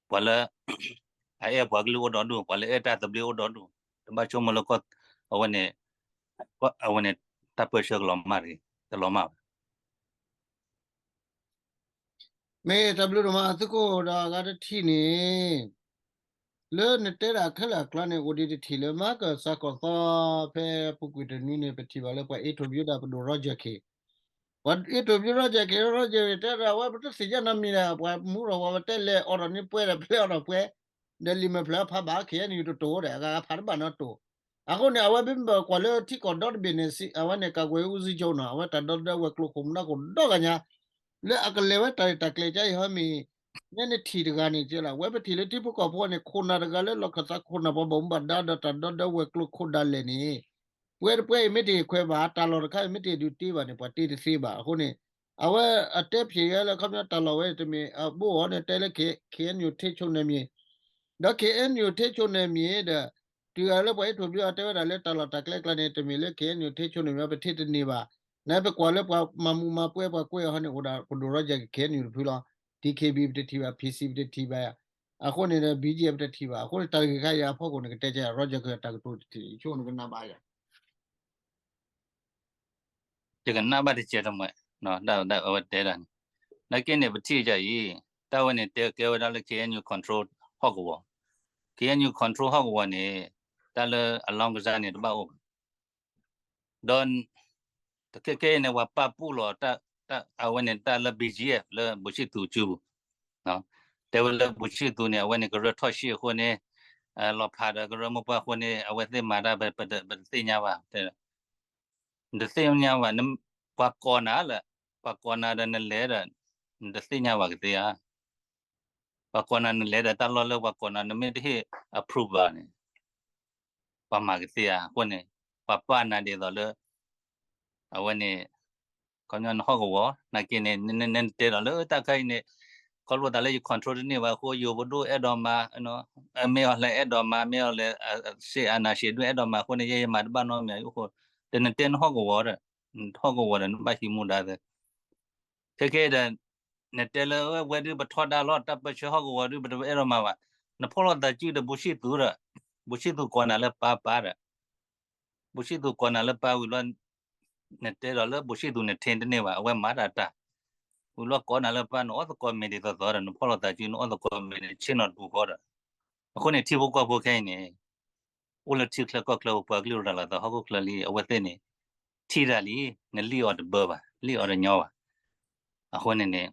ပှၤလၢ အအဲၣ်ပှၤကလုာ်အိၣ်ဒီဒူၣ်, ပှၤလၢအဲၣ်တၢ်သဘျ့အိၣ်ဒီဒူၣ်, တဘၣ်ဆိကမိၣ်လၢကီၢ် အဝဲန့ၣ် အဝဲန့ၣ် တၢ်ပၢဆှၢကလီၤမၢ်တဂ့ၤ, တလီၤမၢ်ဘၣ်. မ့ၢ်တၢ်ဘျုးဒိၣ်မး သုးခိၣ်ဒီးအဂၤတထံၣ်န့ၣ် လၢနတဲဒၣ်ခဲလၢာ်အကျါန့ၣ် အိၣ်ဒံးတထံၣ်လၢ မၤကစၢ်ကီၢ်သီ ဖဲအပူၤကွံာ်တနွံန့ၣ် ပထံၣ်ဘၣ်လၢပှၤအ့ထိၣ်ဘျုးဒၣ်ပဒိၣ်ရီကၠၢၢ်ခ့ၣ်, ပှၤအ့ထိၣ်ဘျုးရီကၠၢၢ်ခ့ၣ် ရီကၠၢၢ်ခ့ၣ်တဲဒၣ် အဝဲပတသ့ၣ်ညါနီတမံၤဒီး ပှၤမူထီၣ်ဝဲ ပတဲလဲၤအီၣ်ထီၣ်န့ၢ်ပှဲၤဒီး ပလဲၤအီၣ်ထီၣ်ပှဲၤ ဒီးလံာ်မဲာ်ဖျၢၣ်ဖးဘၣ် ခဲအံၤန့ၣ်တတိၤဒီး အဂၤဖးတဘၣ်နီတတိၤ, အဃိန့ၣ် အဝဲမ့ၢ်ပကွၢ်လၢထံကီၢ်ဒီတဘ့ၣ်န့ၣ် အဝဲန့ၣ် ကာကွယ်ရေးဦးစီးချုပ်နီၤ အဝဲတၢ်ဒီသဒၢဝဲၤကျိၤခိၣ်မနုၤခိၣ်ဒီဂၤညါ လၢအကလဲၤဝဲတၢ်ရဲၣ်တၢ်ကျဲၤကါအံၤဟီမ့ၢ် နဲနထံၣ်တဂၤန့ၣ် ကဲလၢ ဝဲပထံၣ်လၢထံဖိကီၢ်ဖိန့ၣ် ခိၣ်နၢ်တဂၤလၢလီၢ်ခၢၣ်သးခိၣ်နၢ်ပှၤဘၣ်မူဘၣ်ဒါဒီးတၢ်ဒီသဒၢဝဲၤကျိၤခိၣ်ဒၣ်လဲာ်န့ၣ် ပှဲၤတပှဲၤအံၤမ့ၢ်တဟ့ၣ်ခွဲးဘၣ် တၢ်လီၢ်တခါအံၤမ့ၢ်တဟ့ၣ်ဒုးတ့ဘၣ်န့ၣ် ပှၤတ့တသ့ဘၣ်အဃိန့ၣ် အဝဲအတဲဖျဲးယဲလၢခီပညီတၢ်လီၢ်ဝဲတမ့ၢ်အဘိအီၤန့ၣ် တဲလၢ KNU ထိန်းချုပ်နယ်မြေ ဒီး KNU ထိန်းချုပ်နယ်မြေ ဒီး တုၤအလၢပှၤအ့ထိၣ်ဘျုးအတဲဝဲဒၣ်လၢတၢ်လီၢ်တၢ်ကျဲကျါန့ၣ် တမ့ၢ်လၢ KNU ထိန်းချုပ်နယ်မြေ ပထံၣ်တန့ၢ်ဘၣ်, နပကွၢ်လၢပှၤမၤမူမၤပွဲပှၤကွဲးအီၤဟီန့ၣ် အိၣ်ဒၣ်ပဒိၣ်ရီကၠၢၢ်ခ့ၣ် KNU တဖုလီၤ, DKB ပတထံၣ်ဘၣ်, PC ပတထံၣ်ဘၣ်, အဃိန့ၣ်ဒီး BGF ပတထံၣ်ဘၣ်, အဃိန့ၣ် တၢ်ဂ့ၢ်ခါအံၤအဖီခိၣ်န့ၣ် ကတဲကဲ ရီကၠၢၢ်ခ့ၣ် တၢ်ကတိၤတထံၣ် ဆိနကနၣ်ဘၣ်ယၤ ယကနၣ်ဘၣ်တကဲတမံၤ, အဝဲတဲဒၣ်န့ၣ်, နာ်က့န့ၣ် ပထံၣ်ယၤအံၤ, တၢ်ဝဲန့ၣ်တဲကဲဝဲဒၣ်လၢ KNU control ဟီၣ်ကဝီၤ, KNU control ဟီၣ်ကဝီၤန့ၣ်, တၢ်လၢအလောင်းကစားန့ၣ် တဘၣ်အိၣ်ဘၣ်, ဒီး တခဲခဲအံၤန့ၣ် ပှၤပာ်ပူၣ်လီၤ အဝဲန့ၣ်တၢ်လၢ BGF လၢ ဘူၣ်ဆံၣ်သူးစုပူၤ, တဲဝဲလၢဘူၣ်ဆံၣ်သူးန့ၣ် အဝဲန့ၣ်ကရၢထီၣ်ရှံၣ်အဃိန့ၣ်, လီၤဖးဒီးကရၢမိၢ်ပှၢ်အဃိန့ၣ် အဝဲသ့ၣ်မၤတၢ် ပတသ့ၣ်ညါဘၣ်, နတသ့ၣ်ညါဘၣ်, ပှၤကိးနၤလၢ, ပှၤကိးနၤဒီးနလဲၤဒီး, နတသ့ၣ်ညါဘၣ်ကသ့ဧါ, ပှၤကိးနၤနလဲၤဒီးတၢ်လီၢ်လၢပှၤကိးနၤ နမ့ၢ်တဟ့ၣ် approve ဘၣ်န့ၣ်, ပှၤမၤကသ့ဧါ, အဃိန့ၣ်, ပှၤပာ်နၤဒ်သိးလၢ အဝဲန့ၣ်, ခီပညီနဟီၣ်ကဝီၤ နာ်က့န့ၣ် နတဲဒီးလၢတၢ်ခါအံၤန့ၣ်, ခီဖျိသးလၢယ control တန့ၢ်ဘၣ်အဃိ ယိၤပဒိၣ်အဲၣ်ဒိးမၤ, မ့ၢ်အီၤလဲၤအဲၣ်ဒိးမၤ, မ့ၢ်အီၤလဲၤ စစ်အာဏာရှင်ဒုးအဲၣ်ဒိးမၤအဃိန့ၣ် ယဲယမၤတဘၣ်နီတမံၤအဃိ, တနတဲနဟီၣ်ကဝီၤဒီး, ဟီၣ်ကဝီၤဒီးနဘၣ်ဟံးမူဒါသ့ ခဲခဲဒီး, နတဲလၢဝဲဒုးပထီဒါလီၤ တၢ်ပၢဆှၢဟီၣ်ကဝီၤဒုး ပတအဲၣ်ဒိးမၤဘၣ်, နဖီၣ်လိာ်သးစုဒီး ဘူၣ်ဆံၣ်သူးဒီး, ဘူၣ်ဆံၣ်သူးကိးနၤလၢပၢ်ပၢ်ဒီး, ဘူၣ်ဆံၣ်သူးကိးနၤလၢပၢ်ဝံၤလီၤ, နတဲဒီးလၢဘူၣ်ဆံၣ်သူးနထံတန့ၢ်ဘၣ် အဝဲမၤတၢ်တၢ်, ဝံၤလီၤကိးနၤလၢပၢ် နအီၣ်သကိးမ့ၤဒ်သိးသိးဒီး နဖီၣ်လိာ်သးစု နအီၣ်သကိးမ့ၤန့ၣ် ဆ့ၣ်နီၤတပူၤဃီဒီး, အဃိန့ၣ် ထံဖိကီၢ်ဖိခဲအံၤန့ၣ် အိၣ်လၢထံချၢကီၢ်ချၢ ပှၤကလုာ်ရၤလီၤသးဟီၣ်ခိၣ်ချၢလံ အဝဲသ့ၣ်န့ၣ်, ထံၣ်တၢ်လံ, နလံၣ်အီၤတဘၢဘၣ်, လံၣ်အီၤတညီဘၣ်, အဃိန့ၣ်န့ၣ်,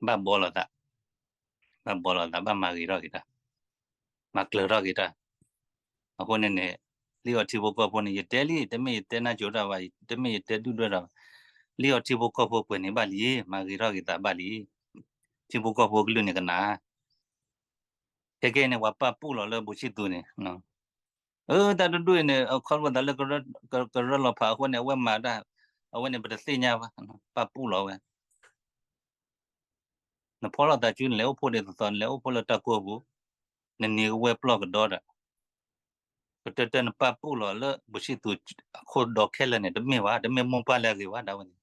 ဘၣ်ဘှီလိာ်သး, ဘၣ်ဘှီလိာ်သး ဘၣ်မၤဂ့ၤထီၣ်က့ၤတၢ်, မၤကျၢၤထီၣ်က့ၤတၢ်, အဃိန့ၣ်န့ၣ်, လံၣ်အီၤထံဖိကီၢ်ဖိန့ၣ် ယတဲလံ တမ့ၢ်ယတဲနၢ်ကၠိတၢ်ဘၣ်, တမ့ၢ်ယတဲဒုၣ်ဒွဲၣ်တၢ်ဘၣ်, လံၣ်အီၤထံဖိကီၢ်ဖိပှဲၤန့ၣ်ဘၣ်လံ, မၤဂ့ၤထီၣ်က့ၤသးဘၣ်လံ, ထံဖိကီၢ်ဖိကလုာ်န့ၣ်ကနၣ် ခဲကဲန့ၣ် ပှၤပာ်ပူၣ်လီၤလၢဘူၣ်ဆံၣ်သူးန့ၣ်, အၢ တၢ်တဒူၣ်အံၤန့ၣ် ခီဖျိသးလၢ ကရၢလီၤဖးအဃိန့ၣ် အဝဲမၤတၢ်, အဝဲန့ၣ် ပတသ့ၣ်ညါဘၣ်, ပာ်ပူၣ်လီၤဝဲ, နဖီၣ်လိာ်သးစု နလဲၤအိၣ်ဖှိၣ်ဒ်သိးသိး နလဲၤအိၣ်ဖှိၣ်လၢတၢ်ကိၢ်ပူၤ, နနံၤကဝဲၢ်ပျီၢ်ကဒီဒီး, ကတၢၢ်တၢၢ်နပာ်ပူၣ်လီၤလၢ ဘူၣ်ဆံၣ်သူးအခိၣ်ဒီးခဲလၢာ်န့ၣ် တမ့ၢ်ဘၣ်, တမ့ၢ်မိၢ်ပၢ်လၢအဂ့ၤဘၣ် ဒ်ဝဲန့ၣ်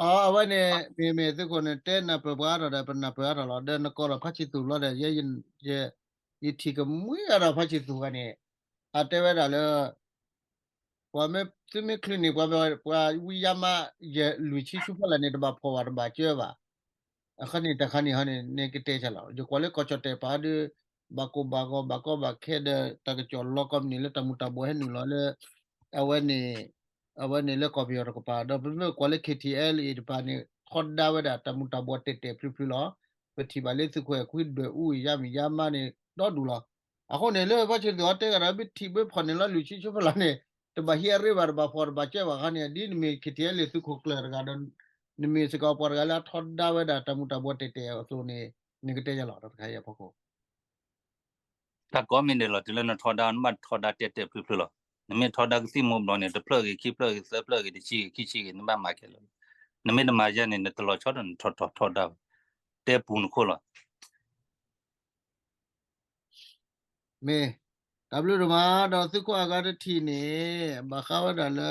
အဝဲန့ၣ် မ့မ့ၢ်သုးခိၣ်န့ၣ် တဲနၢ်ပၢၢ်ပှၤအါထီၣ်ဒီး ပနၢ်ပၢၢ်အါထီၣ်လီၤ. ဒီးနကိးဒီးဖါဆံသူးဘျီဒီး ယ ယထံၣ်ကမှံအါဒီးဖါဆံသူးဂၤန့ၣ် အတဲဝဲဒၣ်လၢ ပှၤမ့ၢ်သုမ့ၢ်ချုးန့ၣ် ပှၤ ပှၤဝံယါမါ ယလွံၢ်ဆံဆူဖီလာ်န့ၣ် တဘၣ်ဖှီၣ်ဘၣ် တဘၣ်ကၢဘၣ်. အခါန့ၣ်တခါန့ၣ်ဟီန့ၣ် နကတဲဆၢလီၤ. ယကွၢ်လၢကီၢ်ကၠီၣ်တဲၣ်ပာ်ဒီး ဘၣ်ကိၢ်ဘၣ်ဂီၤ ဘၣ်ကီဘၣ်ခဲဒီး တၢ်ကစီၣ်လီၤကီၢ်မနုၤလၢတၢ်မူၤတၢ်ဘှီးဟဲနုာ်လီၤလၢ အဝဲန့ၣ် အဝဲန့ၣ်လၢကီၢ်ပယီၤတကပၤ ဒီးပမ့ၢ်ကွၢ်လၢ KTLA တပၤန့ၣ် ထီဒါဝဲဒၣ်တၢ်မူၤတၢ်ဘှီးတဲာ်တဲာ်ဖျုးဖျုးလီၤ. ပထံၣ်ဘၣ်လၢသုးခိၣ်အဲၤခွံဒွဲၣ်အူ ယါမံၤယါမါန့ၣ် ဒီဒူၣ်လီၤ. အဃိန့ၣ် လၢဖါဆံသူးအီၤတဲဂၤဒီး မ့ၢ်ထံၣ်မ့ၢ်ဖီၣ်န့ၣ်လီၤ လွံၢ်ဆံဆူဖီလာ်န့ၣ် တဘၣ်ဟံးအရ့ဘၣ် တဘၣ်ဖှီၣ်တဘၣ်ကၢဘၣ်ခါန့ၣ် ဒ်နမ့ၢ် KTLA သုးခိၣ်ကျၢၢ်တဂၤဒီး နမ့ၢ်စ့ၢ်ကီးပှၤတဂၤလၢအထီဒါဝဲဒၣ်တၢ်မူၤတၢ်ဘှီးတဲာ်တဲာ်အသိးန့ၣ် နကတဲယၤလီၤ တၢ်တခါအံၤအဖီခိၣ် တၢ်ကိးမံၤဒဲးလီၤ တုၤလၢနထီဒါ နဘၣ်ထီဒါတဲာ်တဲာ်ဖျုးဖျုးလီၤ. နမ့ၢ်ထီဒါကသံၣ်မူၤဘျီန့ၣ် တဖျၢၣ်ဂ့ၤ ခံဖျၢၣ်ဂ့ၤ သၢဖျၢၣ်ဂ့ၤ တဆံဂ့ၤ ခံဆံဂ့ၤ နဘၣ်မၤခဲလၢာ်လီၤ. နမ့ၢ်တမၤယဲန့ၣ် နတလီၤဆီဒီးနထီဒါဘၣ် တဲပူၤနခိၣ်လီၤ. မ့ၢ် တၢ်ဘျုးဒိၣ်မး ဒီးသုးခိၣ်အဂၤတထံၣ်န့ၣ် ဘၣ်ဃးဝဲဒၣ်လၢ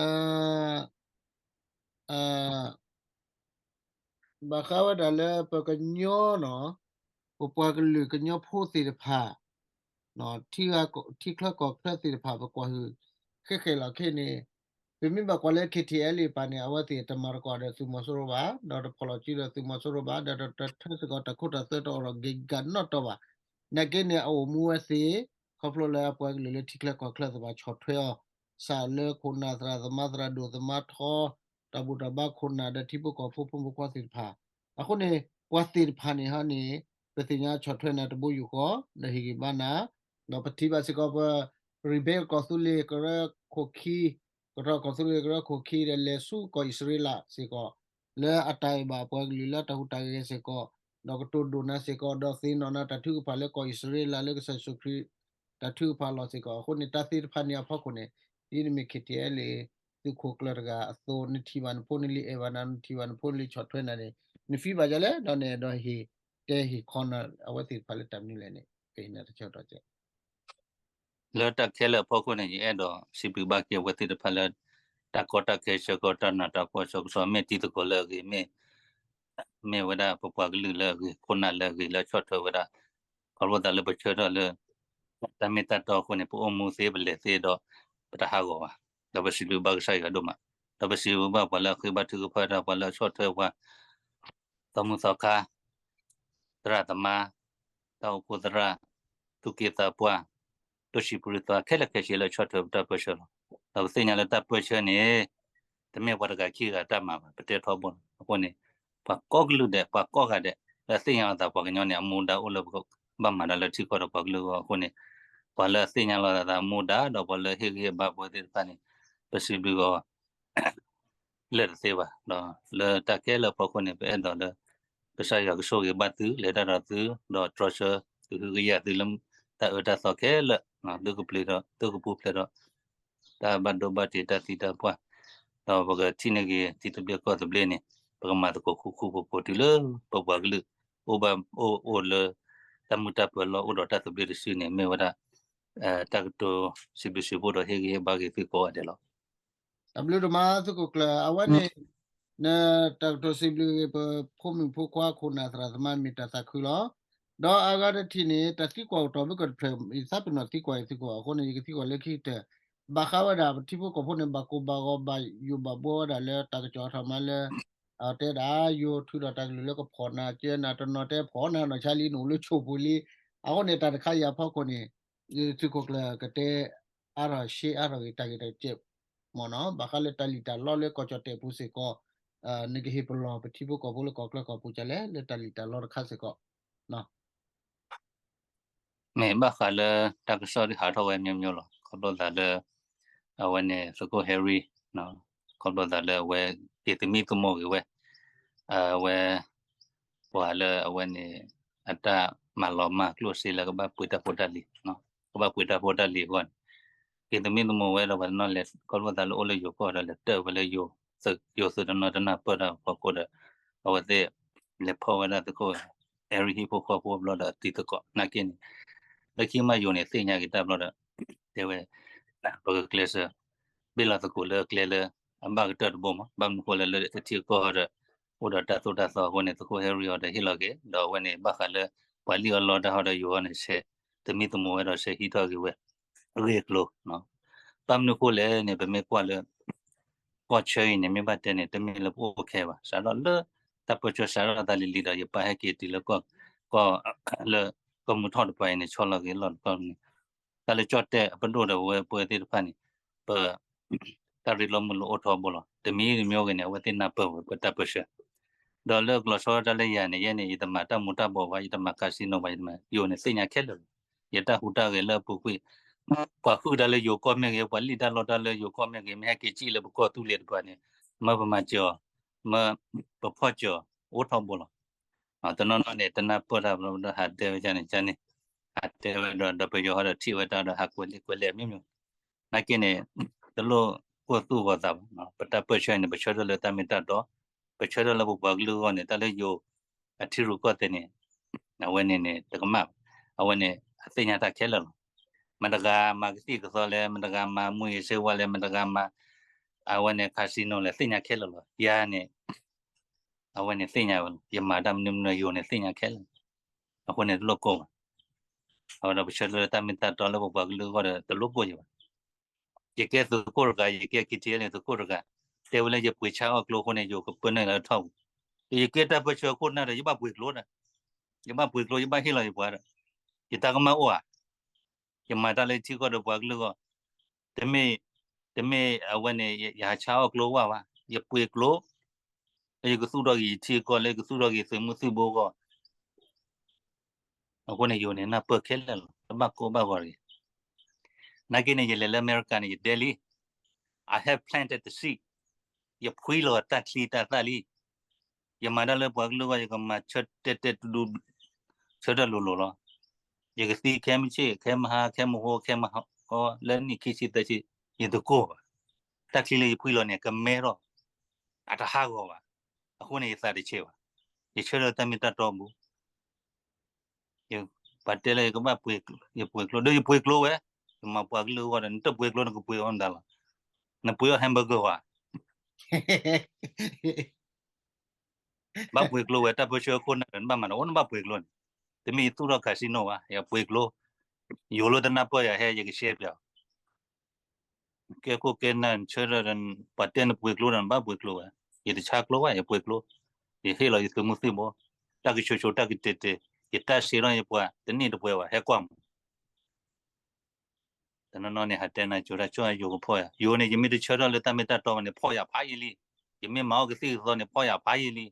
ဘၣ်ဃးဝဲဒၣ်လၢပကညီနီၤ ပပှၤကလုာ်ကညီဖိသ့ၣ်တဖၣ် ထံချၢကီၢ်ချၢသ့ၣ်တဖၣ် ပကွၢ်ဟုၣ် ဃဲဃဲလီၤခဲန့ၣ် ပမ့ၢ်ဘၣ်ကွၢ်လၢ KTLA ပၤန့ၣ် အဝဲသ့ၣ်တမၤသကိးဒီးသုးမီၤစိရိၤဘၣ် ဒီးတဖီၣ်လီၤစုဒီးသုးမီၤစိရိၤဘၣ် ဒီးတထၢစ့ၢ်ကီးတၢ်ခိတၢ်သွဲတအိၣ်ဒီးဂ့ၤဂၤနီတီၢ်ဘၣ်. နာ်က့န့ၣ် အအိၣ်မူဝဲသ့ ခီဖျိလၢအပှၤကလုာ်လၢထံချၢကီၢ်ချၢသ့ၣ်တဖၣ်ဆီၣ်ထွဲအီၤ စးလၢခိၣ်နၢ်သရၣ်သမါသရၣ်ဒိၣ်သမါထီ တၢ်ဘူၣ်တၢ်ဘါခိၣ်နၢ်ဒီးထံဖိကီၢ်ဖိဖိမုၣ်ဖိခွါသ့ၣ်တဖၣ် အဃိန့ၣ် ပှၤသ့ၣ်တဖၣ်န့ၣ်ဟီန့ၣ် ပသ့ၣ်ညါဆီၣ်ထွဲနၤတဘိယူၢ်ဃီ ဒီးဟ့ၣ်ဂံၢ်ဘါနၤ ဒီးပထံၣ်ဘၣ်စ့ၢ်ကီးပ ရံဘဲကီၢ်သူလ့ၤကရၢခိၣ်ခံ ကထီၣ်ကီၢ်သူလ့ၤကရၢခိၣ်ခံဒီးလဲၤဆူကီၢ်အံၣ်စရ့လးစ့ၢ်ကီး လၢအတၢ်အဲၣ်ဘၣ်ပှၤကလုာ်လၢတၢ်ဟူးတၢ်ဂဲၤစ့ၢ်ကီး ဒီးကတိၤဒိၣ်နၤစ့ၢ်ကီး ဒီးသ့ၣ်နီၣ်နၤတၢ်ထုကဖၣ်လၢကီၢ်အံၣ်စရ့လးလၢကစၢ်ယ့ၣ်ၡူးခရံာ် တၢ်ထုကဖၣ်လီၤစ့ၢ်ကီး အဃိန့ၣ် တၢ်သ့ၣ်တဖၣ်န့ၣ်အဖီခိၣ်န့ၣ် ဒ်နမ့ၢ် KTLA သုးခိၣ်ကျၢၢ်တဂၤအသိး နထံၣ်ဘၣ်နဖိနလံၤအဲၣ်ဘၣ်နၤ နထံၣ်ဘၣ်နဖိနလံၤဆီၣ်ထွဲနၤန့ၣ် နဖံးဘၣ်ယၤလဲၣ် ဒီးနအဲၣ်ဒိးဟ့ၣ်တဲဟ့ၣ်ခီနၤ အဝဲသ့ၣ်တဖၣ်လၢတၢ်မနုၤလဲၣ်န့ၣ် ကဟ့ၣ်နၤတဆၢဒီးကဲ လၢတၢ်ခဲလၢာ်အဖီခိၣ်န့ၣ် ယအဲၣ်ဒိးစံးဘျုးဘၣ်က့ၤအဝဲသ့ၣ်တဖၣ်လၢ တၢ်ကီတၢ်ခဲဆၢကတီၢ် တၢ်နးတၢ်ဖှီၣ်ဆၢကတီၢ် မ့ၢ်တံၤသကိးလၢအဂ့ၤ မ့ၢ် မ့ၢ်ဝဲဒၣ်ပပှၤကလုာ်လၢအဂ့ၤ ခိၣ်နၢ်လၢအဂ့ၤလၢဆီၣ်ထွဲဝဲဒၣ် ခီဖျိသးလၢပဆၢထၢၣ်လၢ တၢ်မ့ၢ်တၢ်တီအဃိန့ၣ် ပအိၣ်မူသ့ပလဲၤသ့ဒီး ပတဟးဂီၤဘၣ် ဒီးပစံးဘျုးဘၣ်ကစၢ်ယွၤဒိၣ်မး ဒီးပစံးဘျုးဘၣ်ပှၤလၢအဃ့ဘါထုကဖၣ်တၢ် ပှၤလၢအဆီၣ်ထွဲပှၤ သီမုၢ်သီခါ သရၣ်သမါ တၢ်အိၣ်ဖှိၣ်သရၣ် သူၣ်က့သးပှၢ် ဒိၣ်ဆံးပရံသွါ ခဲလၢာ်ခဲဆ့လၢဆီၣ်ထွဲပတၢ်ပၢဆှၢလီၤ. ဒီးပသ့ၣ်ညါလၢတၢ်ပၢဆှၢန့ၣ် တမ့ၢ်ပှၤတဂၤခံဂၤတၢ်မၤဘၣ် ပတဲထီဘိလီၤ. အဃိန့ၣ် ပှၤကိးကလုာ်ဒဲး ပှၤကိးဂၤဒဲး လၢအသ့ၣ်ညါလီၤသးပှၤကညီန့ၣ် အမူဒါအိၣ်လၢပကဘၣ်မၤတၢ်လၢထံကီၢ်ဒီးပှၤကလုာ်အဂီၢ်အဃိန့ၣ် ပှၤလၢအသ့ၣ်ညါလီၤသးအမူဒါ ဒီးပှၤလၢဟ့ၣ်ဂံၢ်ဟ့ၣ်ဘါပဝဲသ့ၣ်တဖၣ်န့ၣ် ပစံးဘျုးဂီၤ လၢာ်တသ့ဘၣ် ဒီးလၢတၢ်ခဲလၢာ်အဖီခိၣ်န့ၣ် ပအဲၣ်ဒိးလၢ ကစၢ်ယွၤကဆိၣ်ဂ့ၤဘၣ်သု လဲၤတၢ်ဒီးသု ဒီးတြီဆၢသု ဟုကယာ်သုလၢ တၢ်အၢတၢ်သီခဲလၢာ် သုကပျ့ၤဒီး သုကပူၤဖျဲးဒီး တၢ်ဘၣ်ဒိဘၣ်ထံးတၢ်သံတၢ်ပှၢ် ဒီးပကထံၣ်န့ၢ်က့ၤထံသဘျ့ကီၢ်သဘျ့န့ၣ် ပကမၤသကိးဃူဃူဖိးဖိးတုၤလၢ ပပှၤကလုာ် အိၣ်ဘၣ်အိၣ်အိၣ်လၢ တၢ်မုာ်တၢ်ပၢၤလီၢ်အိၣ်ဒီးတၢ်သဘျ့တစုန့ၣ် မ့ၢ်ဝဲဒၣ် တၢ်ကတိၤစံးဘျုးစံးဖှိၣ်ဒီးဟ့ၣ်ဂံၢ်ဟ့ၣ်ဘါက့ၤသုကိးဂၤဒဲးလီၤ. တၢ်ဘျုးဒိၣ်မးသုးခိၣ်ကျၢၢ် အဝဲန့ၣ် နတၢ်ကတိၤစံးဘျုးဂ့ၤ ပဖိမုၣ်ဖိခွါခိၣ်နၢ်သရၣ်သမါမ့ၢ်တၢ်သးခုလီၤ. ဒီးအဂၤတထံၣ်န့ၣ် တၢ်သံကွၢ်အိၣ်တီၢ်မ့ၢ်ကတဖျၢၣ် ယသးပ့ၤနီၣ်သံကွၢ်အံၤသုကိး အဃိန့ၣ် ယကသံကွၢ်လၢခံကတၢၢ် ဘၣ်ဃးဝဲဒၣ်ပထံဖိကီၢ်ဖိန့ၣ် ဘၣ်ကိၢ်ဘၣ်ဂီၤဘၣ်ယိၣ်ဘၣ်ဘှီဝဲဒၣ်လၢတၢ်ကစီၣ်အထီၣ်မးလၢ အတဲဒၣ်ယိၤထုးဒီးတၢ်ကလုၢ်လၢကဖီၣ်နၤကဲနၤ တနီၤတဲဖီၣ်နၤနီၢ်ဆါလံ နအိၣ်လၢဆိၣ်ပူၤလံ. အဃိန့ၣ် တၢ်တခါအံၤအဖီခိၣ်န့ၣ် သုးခိၣ်ကျၢၢ်ကတဲ အါထီၣ်ရှဲအါထီၣ်ဂ့ၤတၢ်ဂ့ၢ်တၢ်ကဲ မ့ၢ်နီၤ ဘၣ်ဃးလၢတၢ်လံၣ်တၢ်လီလၢကီၢ်ကၠီၣ်တဲၣ်ပူၤစ့ၢ်ကီး နကဟ့ၣ်ပလီၢ်ပထံဖိကီၢ်ဖိလၢကီၢ်ချၢကီၢ်ပူၤကလဲၣ် လၢတၢ်လံၣ်တၢ်လီတခါစ့ၢ်ကီး မ့ၢ်ဘၣ်ဃးလၢတၢ်ကစီၣ်ဒ်ဟးထီၣ်ဝဲမျိုးမျိုးလီၤ. ခီဖျိသးလၢ အဝဲန့ၣ် သုးခိၣ် Harry ခီဖျိသးလၢအဝဲ က့ၤသမံသမိးက့ၤဝဲ အဝဲ ပှၤလၢအဝဲန့ၣ် အတၢ်မၤလီၤမၢ်ကျိၣ်စ့လၢကဘၣ်ပှ့ၤတၢ်ဖိတၢ်လံၤ ကဘၣ်ပှ့ၤတၢ်ဖိတၢ်လံၤအဂီၢ်န့ၣ် က့ၤသမံသမိးဝဲဒီးပှၤတနီၤလဲၤ ခီဖျိသးလၢအိၣ်လၢယိၤကီၢ်ဒီးလဲၤတၢၢ်ဝဲလၢယိၤ ယိၤသုးတနီၤတနၢ်ပၢၢ်တၢ်ဖီခိၣ်ဒီး အဝဲသ့ၣ် လဲၤဖီၣ်ဝဲဒၣ်သုးခိၣ် Harry ဟံၣ်ဖိဃီဖိဘျီဒီးအတံၤသကိး နာ်က့န့ၣ် လၢခံမးယိၤန့ၣ် သ့ၣ်ညါက့ၤတၢ်ဘျီဒီး တဲဝဲ ပကကျဲးစၢး ဘ့ၣ်လီၤသကိးလၢကျဲလၢ အဘၣ်ကတၢၢ်တဘိမး ဘၣ်မနုၤဃိလဲၣ်လၢထံကီၢ်ဒီး အိၣ်ဒီးတၢ်သိၣ်တၢ်သီအဃိန့ၣ် သုးခိၣ်ဟဲရံအီၤဒီးဟ့ၣ်လီၤက့ၤ ဒီးအဝဲန့ၣ် ဘၣ်ဃးလၢ ပှၤလံၣ်အီၣ်လီတၢ်ဟီဒီးယိၤအီၤန့ၣ် ဆဲးသမံသမိးဝဲဒီးဆဲးဟံးထီၣ်က့ၤဝဲ အဂ့ၢ်အကျိၤ ဘၣ်မနုၤအဃိလဲၣ်န့ၣ် ပမ့ၢ်ကွၢ်လၢ ကီၢ်ဆၢအံၤန့ၣ် မ့ၢ်ဘၣ်တဲန့ၣ် တမ့ၢ်လၢပအိၣ်ခဲဘၣ် စးထီၣ်လၢ တၢ်ပၢဆှၢစးထီၣ်သးလံၤလံၤဒီး ယပၢ်ဟဲက့ၤတုၤလၢ ကီၢ် လၢ ကီၢ်မုၢ်ထီၣ်တပၤအံၤန့ၣ် ဆီလီၤက့ၤလီၢ်တကီၢ်န့ၣ် တၢ်လၢကၠီၣ်တဲၣ်အပဒိၣ်ဒီးဝဲပဝဲသ့ၣ်တဖၣ်န့ၣ် ပ တၢ်ရ့လိာ်မုာ်လိာ်အိၣ်ထီဘိလီၤ. တမံၤတမံၤအိၣ်ဂ့ၤန့ၣ် အဝဲသ့ၣ်နၢ်ပၢၢ်ဝဲပတၢ်ပၢဆှၢ ဒီးလၢကလီၤဆီဒၣ်တၢ်လၢယၤန့ၣ် ယဲန့ၣ် ယတမၤတၢ်မူၤတၢ်ဘှီးဘၣ် ယတမၤ casino ဘၣ် ယတမၤ ယိၤန့ၣ်သ့ၣ်ညါခဲလၢာ်လီၤ. ယတၢ်ဟူးတၢ်ဂဲၤလၢအပူၤကွံာ် ပှၤဟုၣ်တၢ်လၢယိၤကီၢ်မ့ၢ်ဂ့ၤ ပှၤလံၣ်တၢ်လီတၢ်လၢယိၤကီၢ်မ့ၢ်ဂ့ၤ မ့ၢ်ဟဲက့ၤစံၣ်လၢပကီၢ်သူလ့ၤတပၤန့ၣ် မၢပမၤစၢၤအီၤ မၢပဖီၣ်စၢၤအီၤ အိၣ်ထီဘိလီၤ. တနီၤနီၤန့ၣ် တနၢ်ပၢၢ်တၢ်ဘျီဒီး ဟးတဲဝဲဒ်န့ၣ် ကန့ၣ် ဟးတဲဝဲဒီး ဒီးပယီၤဟီဒီးထံၣ်ဝဲတၢ်ဒီး ဟးကွဲးလံာ်ကွဲးလဲၢ်မ့ၢ်မ့ၢ် နာ်က့န့ၣ် တလိၣ်ကိၢ်သူၣ်ဂီၤသးဘၣ်. ပတၢ်ပၢဆှၢန့ၣ် ပဆၢထၢၣ်လၢတၢ်မ့ၢ်တၢ်တီ, ပဆၢထၢၣ်လၢပပှၤကလုာ်အဂီၢ်န့ၣ် တၢ်လၢယိၤအထံရူၢ်ကီၢ်သဲးန့ၣ် အဝဲန့ၣ်န့ၣ် တကမၣ်ဘၣ်. အဝဲန့ၣ် အသ့ၣ်ညါတၢ်ခဲလၢာ်လီၤ. မတၤတဂၤမၤကသံၣ်ကသီလဲၣ်, မတၤတဂၤမၤမူယ့ၤစ့ဝါလဲၣ်, မတၤတဂၤမၤ အဝဲန့ၣ် casino လဲၣ်, သ့ၣ်ညါခဲလၢာ်လီၤ. ယၤန့ၣ် အဝဲန့ၣ်သ့ၣ်ညါဝဲလီၤ. ယမၤတၢ်မနုၤမနုၤ ယိၤန့ၣ်သ့ၣ်ညါခဲလၢာ်လီၤ. အဃိန့ၣ် တလိၣ်ကိၢ်ဘၣ်. အဝဲဒီးပဆၢထၢၣ်လၢတၢ်မ့ၢ်တၢ်တီလၢပပှၤကလုာ်အဂီၢ်ဒီး တလိၣ်ကိၢ်ယၤဘၣ်. ယကဲသုးခိၣ်တဂၤ, ယကဲ ခံထံၣ်လံ သုးခိၣ်တဂၤ, တဲဝဲလၢယပှ့ၤဆါအီၣ်ကျိအဃိန့ၣ် ယိၤကပၢနုာ်လီၤထီၣ်ပူၤ, ဒီးယကဲတၢ်ပၢဆှၢခိၣ်နၢ်ဒီး ယဘၣ်ပှ့ၤကျိဒီး, ယဘၣ်ပှ့ၤကျိ ယဘၣ်ဟ့ၣ်လီၤယပှၤဒီး, ယတၢ်ကမၣ်အိၣ်ဧါ. ယမၤတၢ်လၢယထံကီၢ်ဒီးပှၤကလုာ်အဂီၢ်, တမ့ၢ်, တမ့ၢ်အဝဲန့ၣ် ယဟးဆါအီၣ်ကျိဝဲဘၣ်, ယပှ့ၤကျိ လၢယကသူၣ်ထီၣ်က့ၤယထံအကီၢ် လၢယကသူၣ်ထီၣ်က့ၤသုးမုၢ်သံၣ်ဘိအဂီၢ် အဃိန့ၣ် ယိၤန့ၣ် နၢ်ပၢၢ်ခဲလၢာ်လီၤ, တဘၣ်ကိၢ်ဘၣ်ဂီၤတဂ့ၤ. နာ်က့န့ၣ် ယလဲၤလၢအမဲရကၤန့ၣ် ယတဲလံ, I have planted the seed, ယဖှံလီၤတၢ်ချံတၢ်သၣ်လံ. ယမၤတၢ်လၢပှၤကလုာ်အဂီၢ် ယကမၤဆၢတဲာ်တဲာ်တူၤတူၤ, ဆၢထၢၣ်လိၤလိၤလီၤ. ယကသံခဲမုၢ်ဆ့ၣ်, ခဲမုၢ်ဟါ, ခဲမုၢ်ဟါ, ခဲမုၢ်ဟါ, လၢနံၣ်ခံဆံသၢဆံ, ယတကိၢ်ဘၣ်. တၢ်ချံလၢယဖှံလီၤန့ၣ် ကမဲထီၣ်, အတဟးဂီၤဘၣ်. အဃိန့ၣ် ယသးတဆဲးဘၣ်. ယဆၢထၢၣ်တၢ်မ့ၢ်တၢ်တီပူၤ ပှၤတဲလၢယကဘၣ်ပှ့ၤ, ယပှ့ၤကျိ, ဒီးယပှ့ၤကျိဝဲ, ယမၤပှၤကလုာ်အဂီၢ်ဒီး နတပှ့ၤကျိ နကပှ့ၤအီၣ်မတၤလီၤ. နပှ့ၤအီၣ် hamburger ဧါ. ဘၣ်ပှ့ၤကျိဝဲ တၢ်ပၢဆှၢခိၣ်နၢ်ဒီး နဘၣ်မၤတၢ်အိၣ် နဘၣ်ပှ့ၤကျိန့ၣ်, တမ့ၢ်ယသူၣ်ထီၣ် casino ဘၣ်, ယပှ့ၤကျိ, ယိၤလၢတနၢ်ပၢၢ်ယၤဟဲ ယကရှဲပျီ ကဲခိၣ်ကဲနၢ် နဆၢထၢၣ်ဒီး ပှၤတဲနပှ့ၤကျိဒီး နဘၣ်ပှ့ၤကျိဝဲ, ယတဆါကျိဘၣ် ယပှ့ၤကျိ, ယဟ့ၣ်လီၤယသုးမုၢ်သံၣ်ဘိ, တၢ်ကဆိဆိတၢ်ကတဲာ်တဲာ်, ယတၢ်စ့ထီၣ်ယပှၤ တနံၣ်တပှဲၤဘၣ် ဟဲကွၢ်မး တနီၤနီၤန့ၣ် ဟးတဲနၤကၠိတၢ်ကၠိယိၤကဖီၣ်ယၤ, ယိၤန့ၣ် ယမ့ၢ်တဆၢထၢၣ်လၢတၢ်မ့ၢ်တၢ်တီဘၣ်န့ၣ် ဖီၣ်ယၤဖးယံာ်လံ, ယမ့ၢ်မၤအီၣ်ကသံၣ်ကသီန့ၣ် ဖီၣ်ယၤဖးယံာ်လံ,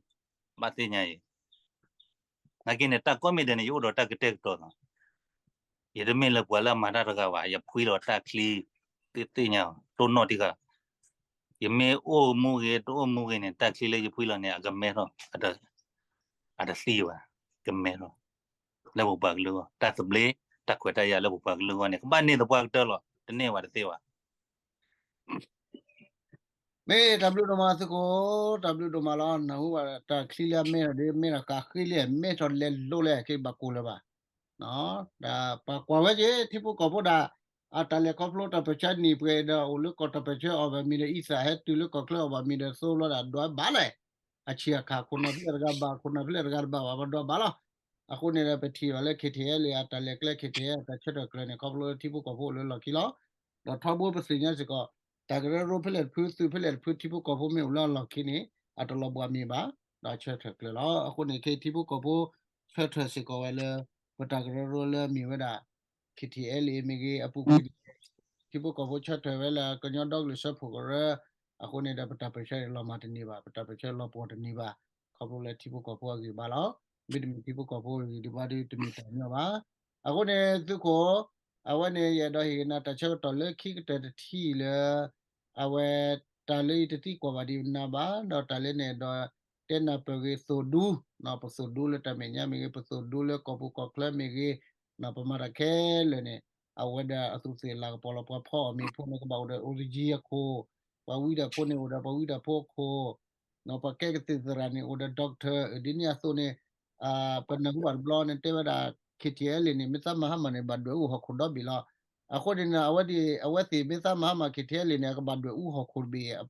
ဘၣ်သ့ၣ်ညါအံၤ နာ်က့န့ၣ် တၢ်ကိးမံၤဒဲးန့ၣ် ယအိၣ်ဒီးတၢ်ကတဲာ်ကတီၤလီၤ. ယတမ့ၢ်လၢပှၤလၢအမၤတၢ်တဂၤဘၣ်, ယဖှံလီၤတၢ်ချံ, သ့ၣ်ညါ, တိၢ်နီၣ်တံၢ်ဃာ်, ယမ့ၢ်အိၣ်မူဂ့ၤ တအိၣ်မူဂ့ၤန့ၣ် တၢ်ချံလၢယဖှံလီၤန့ၣ် အကမဲထီၣ်, အတသံဘၣ်, ကမဲထီၣ်, လၢပပှၤကလုာ်အဂီၢ်, တၢ်သဘျ့, တၢ်ခွဲးတၢ်ယာ်လၢပပှၤကလုာ်အဂီၢ်န့ၣ် ကဘၣ်န့ၢ်သပှၢ်ကတၢၢ်လီၤ, တန့ၢ်ဘၣ်တသ့ဘၣ် မ့ၢ်တၢ်ဘျုးဒိၣ်မးသုးခိၣ်, တၢ်ဘျုးဒိၣ်မးလီၤ. နၢ်ဟူဘၣ်တၢ်ချံလၢအမဲထီၣ်ဒီး မဲထီၣ်ဃးဃ့လံ, မဲထီၣ်လဲၤလိၤလဲၣ် က့ၤဘၣ်ကိၢ်လၢၤဘၣ်. ဒီးပှၤကွၢ်ဝဲက့ၤ ထံဖိကီၢ်ဖိဒၣ် အတၢ်လဲၤခီဖျိတၢ်ပၢၢ်ဆၢနံၣ်ပှဲၤဒီး အိၣ်လၢကီၢ်တၢ်ပၢၢ်ဆၢအီၤဘၣ်မံၤဒီး အံသၣ်ဟဲတုၤလၢကီၢ်ချၢအီၤဘၣ်မံၤဒီး သိဘျီဒၣ်ဒွးဘၣ်လဲၣ်. အဆံးအခါ ခိၣ်နၢ်ဖျၢၣ်တဂၤဘၣ် ခိၣ်နၢ်ဖျၢၣ်တဂၤတဘၣ်ဘၣ် ပဒွးဘၣ်လီၤ. အဃိန့ၣ်ဒီး ပထံၣ်ဘၣ်လၢ KTLA အတၢ်လဲၤကျဲ KTLA အတၢ်ဆၢထၢၣ်ကျဲန့ၣ် ခီဖျိလၢထံဖိကီၢ်ဖိအိၣ်လၢလီၢ်ခံလီၤ. ဒီးထီဘိပသ့ၣ်ညါစ့ၢ်ကီး တၢ်ကရၢကရိဖဲလဲၣ်တဖု သုးဖဲလဲၣ်တဖု ထံဖိကီၢ်ဖိမ့ၢ်အိၣ်လၢအလီၢ်ခံန့ၣ် အတလီၤဘှါမံၤဘၣ် ဒီးအဆၢထၢၣ်ကျဲလီၤ. အဃိန့ၣ် ခဲအံၤထံဖိကီၢ်ဖိဆၢထၢၣ်စ့ၢ်ကီးဝဲလၢ ပတၢ်ကရၢကရိလၢမ့ၢ်ဝဲဒၣ် KTLA မ့ၢ်ဂ့ၤ အပူၤကွံာ် ထံဖိကီၢ်ဖိဆၢထၢၣ်ဝဲလၢကညီဒီကလုာ်စၢဖှိၣ်ကရၢ အဃိန့ၣ်ဒီး ပတၢ်ပၢၢ်ဆၢလီၤမၢ်တန့ၢ်ဘၣ်, ပတၢ်ပၢၢ်ဆၢလီၤပှီၢ်တန့ၢ်ဘၣ်, ခီဖျိလၢထံဖိကီၢ်ဖိအဂံၢ်ဘါလီၤ. မ့တမ့ၢ်ထံဖိကီၢ်ဖိအဂံၢ်ဘါဒီး တမ့ၢ်တၢ်ညီဘၣ်. အဃိန့ၣ်သုးခိၣ် အဝဲန့ၣ် ယအဲၣ်ဒိးဟ့ၣ်က့ၤနၤတၢ်ဆၢကတီၢ်လၢခံကတၢၢ်တထံၣ်လၢ အဝဲ တၢ်လၢယတသံကွၢ်ဘၣ်ဒံးနၤဘၣ်, ဒီးတၢ်လၢနအဲၣ်ဒိး တဲနၢ်ပၢၢ်ဂ့ၤသိၣ်ဒူ, ပသိၣ်ဒူလၢတၢ်မဲာ်ညါမ့ၢ်ဂ့ၤ, ပသိၣ်ဒူလၢကီၢ်ပူၤကီၢ်ချၢမ့ၢ်ဂ့ၤ, ပမၤတၢ်ခဲလၢာ်န့ၣ် အဝဲဒၣ်အသူးသ့ၣ်လၤကပီၤလီၤ ပှၤဖီအီၣ်မ့ၤဖိန့ၣ် ကဘၣ်အိၣ်ဒီး အိၣ်တယံၤအခိၣ်, ပှၤဝံတၢ်ဖိန့ၣ် အိၣ်ဒီးပှၤဝံတၢ်ဖိအခိၣ် ပှၤကဲကသံၣ်သရၣ်န့ၣ် အိၣ်ဒီး doctor ဒ်န့ၣ်အသိးန့ၣ် ပနၢ်ဟူဘၣ်တဘျီန့ၣ် တဲဝဲဒၣ် KTLA န့ၣ် မ့ၢ်သးမၤဟါမၢ်န့ၣ် ဘၣ်ဒွဲၣ်အူဟီၣ်ခိၣ်ဒီဘ့ၣ်လီၤ. အဃိန့ၣ် အဝဲသ့ၣ် အဝဲသ့ၣ်မ့ၢ်သးမၤဟါမၢ် KTLA န့ၣ် အကဘၣ်ဒွဲၣ်အူဟီၣ်ခိၣ်တဘ့ၣ်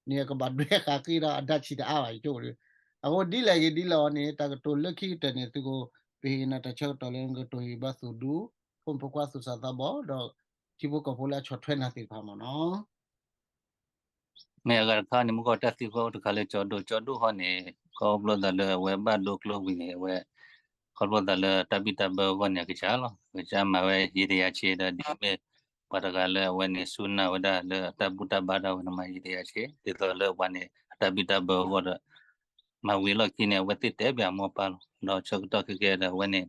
န့ၣ် အကဘၣ်ဒွဲၣ်ဃာ်ဃ့ဒီးအဒါဆံးတအါဘၣ် ယဆိကမိၣ်ဒီး အဃိဒ်လဲၣ်ဂ့ၤဒ်လဲၣ်အီၤန့ၣ် တၢ်ကတိၤလၢခံကတၢၢ်န့ၣ် သုးခိၣ် ပဟ့ၣ်နၤတၢ်ဆၢကတီၢ်လၢနကတိၤဟ့ၣ်ဘၣ်သုးဒူ ဖိမုၣ်ဖိခွါသူၣ်စၢ်သးဘီၣ် ဒီး ထံဖိကီၢ်ဖိလၢအဆီၣ်ထွဲနၤသ့ၣ်တဖၣ်မ့ၢ်နီၤ. မ့ၢ်အဂၤတခါန့ၣ် မ့ၢ်ကီၢ်တၢ်သံကွၢ်အိၣ်တခါလၢကၠီဒိၣ် ကၠီဒိၣ်ဟီန့ၣ် ခီဖျိသးလၢအဝဲဘၣ်ဒိကျိဝံၤန့ၣ် အဝဲ ခီဖျိသးလၢတၢ်ဘံၣ်တၢ်ဘၢအဂီၢ်န့ၣ် အကစၢ်လီၤ. အကစၢ်မၤဝဲယံာ်တယၤဆ့ဒီး ဒ်မ့ၢ်ပှၤတဂၤလၢအဝဲန့ၣ် စူၢ်နာ်ဝဲဒၣ်လၢအတၢ်ဘူၣ်တၢ်ဘါဒၣ်ဝဲန့ၣ် မၤယံာ်တယၤဆ့ ဒ်သိးလၢပှၤန့ၣ် အတၢ်ဘံၣ်တၢ်ဘၢအဂီၢ်ဒီး မၤဝံၤလီၢ်ခံန့ၣ် အဝဲသ့ၣ်တဲပၠးအမိၢ်အပၢ်လီၤ. ဒီးဆၢကတီၢ်ခဲကဲဒီးအဝဲန့ၣ်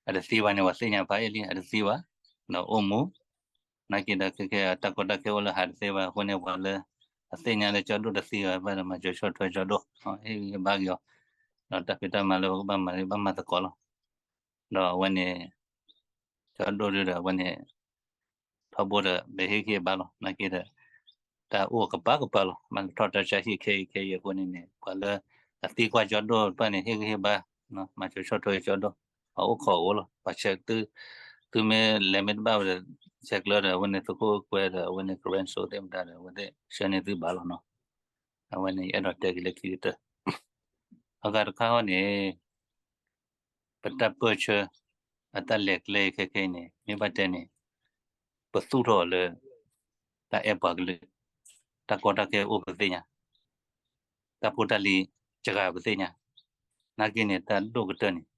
အတသံဘၣ်န့ၣ် ပှၤသ့ၣ်ညါဖးအ့ၣ်လံ အတသံဘၣ် ဒီးအိၣ်မူ နာ်က့ဒီးခဲကဲအတၢ်ကီတၢ်ခဲအိၣ်လၢဟးတသ့ဘၣ်အဃိန့ၣ် ပှၤလၢအသ့ၣ်ညါလၢကၠီဒိၣ်တသံဘၣ်ဘၣ်ဒီး မၤစၢၤဆီၣ်ထွဲကၠီဒိၣ် ဟ့ၣ်ဂံၢ်ဟ့ၣ်ဘါက့ၤအီၤ ဒီးတၢ်ဖံးတၢ်မၤလၢပကဘၣ်မၤန့ၣ် ဘၣ်မၤသကိးလီၤ. ဒီးအဝဲန့ၣ် ကၠီဒိၣ်ဒုဒီးအဝဲန့ၣ် ထီဘိဒီး ပဟ့ၣ်ဂံၢ်ဟ့ၣ်ဘါလီၤ နာ်က့ဒီး တၢ်အိၣ်ကပၤကပၤလီၤ မၤထီၣ်တၢ်ဆါဟံၣ်ခဲအံၤခဲအံၤအဃိန့ၣ်န့ၣ် ပှၤလၢအသံကွၢ်ကၠီဒိၣ်တဖၣ်န့ၣ် ဟ့ၣ်ဂံၢ်ဟ့ၣ်ဘါ မၤစၢၤဆီၣ်ထွဲကၠီဒိၣ် ပှၤအိၣ်ခိးအိၣ်လီၤ ပှၤဆဲး သုမ့ၢ်လဲၤမ့ၢ်တဘၣ်ဝဲဒီး ဆဲးကျၢဒီး အဝဲန့ၣ်သုးခိၣ်ကွဲဒီး အဝဲန့ၣ် ကရၢၣ်စိသ့ၣ်မတၤဒီး အဝဲသ့ၣ်ဆှၢန့ၢ်သုဘၣ်လီၤနီၤ. အဝဲန့ၣ် ယအဲၣ်ဒိးတဲက့ၤလၢခံကတၢၢ် အဂၤတခါဟီန့ၣ် ပတၢ်ပၢၢ်ဆၢ အတၢ်လဲၤကျဲခဲခဲအံၤန့ၣ် မ့ၢ်ဘၣ်တဲန့ၣ် ပသူၣ်ထီၣ်လၢ တၢ်အဲၣ်ပှၤကလုာ် တၢ်ကီတၢ်ခဲအိၣ်ပသ့ၣ်ညါ တၢ်ဖိတၢ်လံၤစှၤပသ့ၣ်ညါ နာ်က့န့ၣ် တၢ်ဒိၣ်ကတၢၢ်န့ၣ်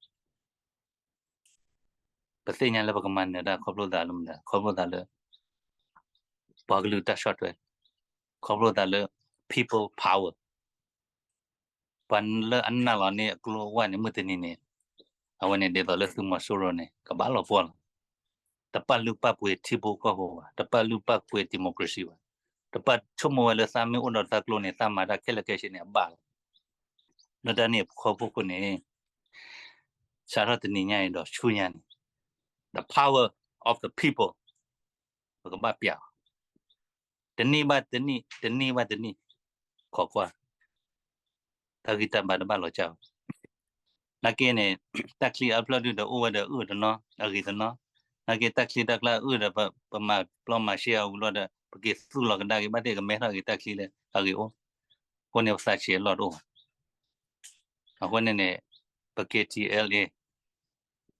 ပသ့ၣ်ညါလၢပကမၤနၢၤတၢ်ခီဖျိသးလၢမနုၤ ခီဖျိသးလၢ ပှၤကလုာ်တၢ်ဆီၣ်ထွဲ ခီဖျိသးလၢ people power ပှၤလၢအနာ်လီၤန့ၢ်အကျိအဝဲန့ၣ် မုၢ်တနံၤန့ၣ် အဝဲန့ၣ်ဒ်သိးလၢသုးမီၤစိရိၤန့ၣ် ကဘၣ်လီၤပှီၢ်လီၤ. တပာ်လုၢ်ပာ်ပှ့ၤထံဖိကီၢ်ဖိဘၣ်, တပာ်လုၢ်ပာ်ပှ့ၤ democracy ဘၣ်, တပာ်ဆိကမိၣ်ဝဲလၢသးမ့ၢ်အိၣ်ဒီးသးကျိန့ၣ် သးမၤတၢ်ခဲလၢာ်ခဲဆ့န့ၣ် အဘၣ်လီၤ. လၢတၢ်န့ၣ်အဖီခိၣ်န့ၣ် စးထီၣ်တနံၤညါအံၤဒီးဆူညါန့ၣ် the power of the people ပကဘၣ်ပျးအီၤ တနံၣ်ဘၣ်တနံၣ်, တနံၣ်ဘၣ်တနံၣ်, ခိးကွၢ်, တၢ်ဂံၢ်တၢ်ဘါတဘၣ်လီၤစၢ်ဘၣ်. နာ်က့န့ၣ် တၢ်ချံအဖျၢၣ်ဒုဒီးအိၣ်ဝဲဒီးအုၣ်တနီၤ အဂ့ၤတနီၤ, နာ်က့တၢ်ချံတၢ်ကျါအုၣ်ဒီး ပမၤပျီမၤရှဲအီၤဝံၤလီၤဒီး ပက့ၤသူၣ်လီၤကဒါက့ၤဘၣ်သ့ၣ် ကမဲထီၣ်က့ၤတၢ်ချံလၢအဂ့ၤအိၣ်, အဃိန့ၣ်ပသးဆံးအလီၢ်တအိၣ်ဘၣ်. အဃိန့ၣ်န့ၣ် ပ K T L A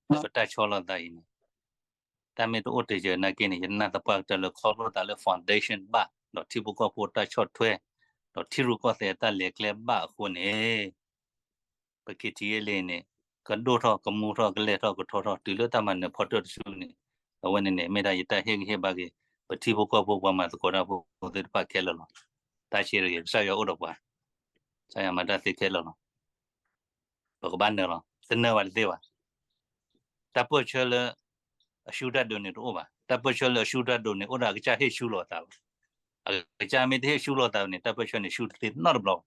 ပတၢ်ဆီၣ်လီၤသးအံၤန့ၣ် တၢ်မ့ၢ်တအိၣ်တယၢၤနာ်က့န့ၣ် ယနာ်သပှၢ်ကတၢၢ်လၢခီဖျိသးလၢ foundation ဘၣ်, ဒီးထံဖိကီၢ်ဖိတၢ်ဆီၣ်ထွဲ, ဒီးထံရူၢ်ကီၢ်သဲးအတၢ်လဲၤကျဲဘၣ်အဃိန့ၣ် ပ K T L A န့ၣ် ကဒိၣ်ထီၣ်ကမူထီၣ်ကလဲၤထီၣ်ကထီထီၣ် တုၤလၢတၢ်မၤနၢၤဖီတၢၢ်တစုန့ၣ်, အဝဲန့ၣ်န့ၣ် မ့ၢ်ဒၣ်ယတၢ်ဟ့ၣ်ဂံၢ်ဟ့ၣ်ဘါက့ၤ ပထံဖိကီၢ်ဖိပှၤမၤသကိးတၢ်ဖိသ့ၣ်တဖၣ်ခဲလၢာ်လီၤ. တၢ်ဆံးတဂ့ၤ ကစၢ်ယွၤအိၣ်ဒီးပှၤ, ကစၢ်ယွၤမၤတၢ်သ့ခဲလၢာ်လီၤ. ပကဘၣ်နၢၤလီၤ, တနၢၤဘၣ်တသ့ဘၣ်. တၢ်ပၢၢ်ဆၢလၢ အရှုံးတၢ်ဒိးန့ၣ်တအိၣ်ဘၣ်. တၢ်ပၢၢ်ဆၢလၢအရှုံးတၢ်ဒိးန့ၣ် အိၣ်ဒီးအကစၢ်ဟ့ၣ်ရှုံးလီၤသးဘၣ်. အကစၢ်မ့ၢ်တဟ့ၣ်ရှုံးလီၤသးန့ၣ် တၢ်ပၢၢ်ဆၢန့ၣ် ရှုံးတသ့နီတဘျီဘၣ်.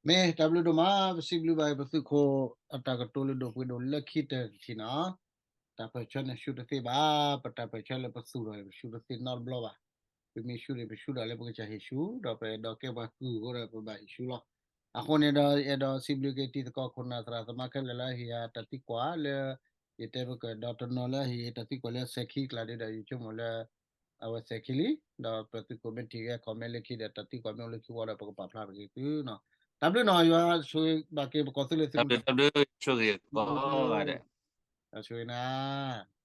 မ့ၢ်တၢ်ဘျုးဒိၣ်မး, ပစံးဘျုးဘၣ်ပသုးခိၣ်အတၢ်ကတိၤလၢဒိၣ်ပှ့ၤဒိၣ်လၢခံတထံၣ်နီၤ. တၢ်ပၢၢ်ဆၢန့ၣ်ရှုံးတသ့ဘၣ်, ပတၢ်ပၢၢ်ဆၢလၢပသူၣ်ထီၣ်န့ၣ် ပရှုံးတသ့နီတဘျီဘၣ်. ပမ့ၢ်ရှုံးန့ၣ် ပရှုံးဒၣ်လၢပကစၢ်ဟ့ၣ်ရှုံး, ဒီးပအဲၣ်ဒိးကဲပှၤကုၢ်အဃိဒီး ပဘၣ်ဟ့ၣ်ရှုံးလီၤ. အဃိန့ၣ်ဒီး အဲၣ်ဒိးစံးဘျုးက့ၤတံၤသကိးခိၣ်နၢ်သရၣ်သမါခဲလၢာ်လၢအဟ့ၣ်ယၤတၢ်သံကွၢ်လၢ ယတဲပကဒီးတနီၤလၢအဟ့ၣ်တၢ်သံကွၢ်လၢစဲၤခံကျါဒ်ဒီး ယဆိကမိၣ်လၢ အဝဲစဲၤခံလံ, ဒီးပသုးခိၣ်မ့ၢ်ထံၣ်ဂဲ comment လၢခံဒီး တၢ်သံကွၢ်မ့ၢ်အိၣ်လၢခံဝံၤဒီး ပကပာ်ဖျါတဂ့ၤသုနီၤ. တၢ်ဘျုးနီၤ, ယွၤဆိၣ်ဂ့ၤဘၣ်က့ၤပကိးသုလၢသု တၢ်ဘျုးတၢ်ဘျုး, ဆိၣ်ဂ့ၤကိးဂၤဒဲး, ဆိၣ်ဂ့ၤနၤ.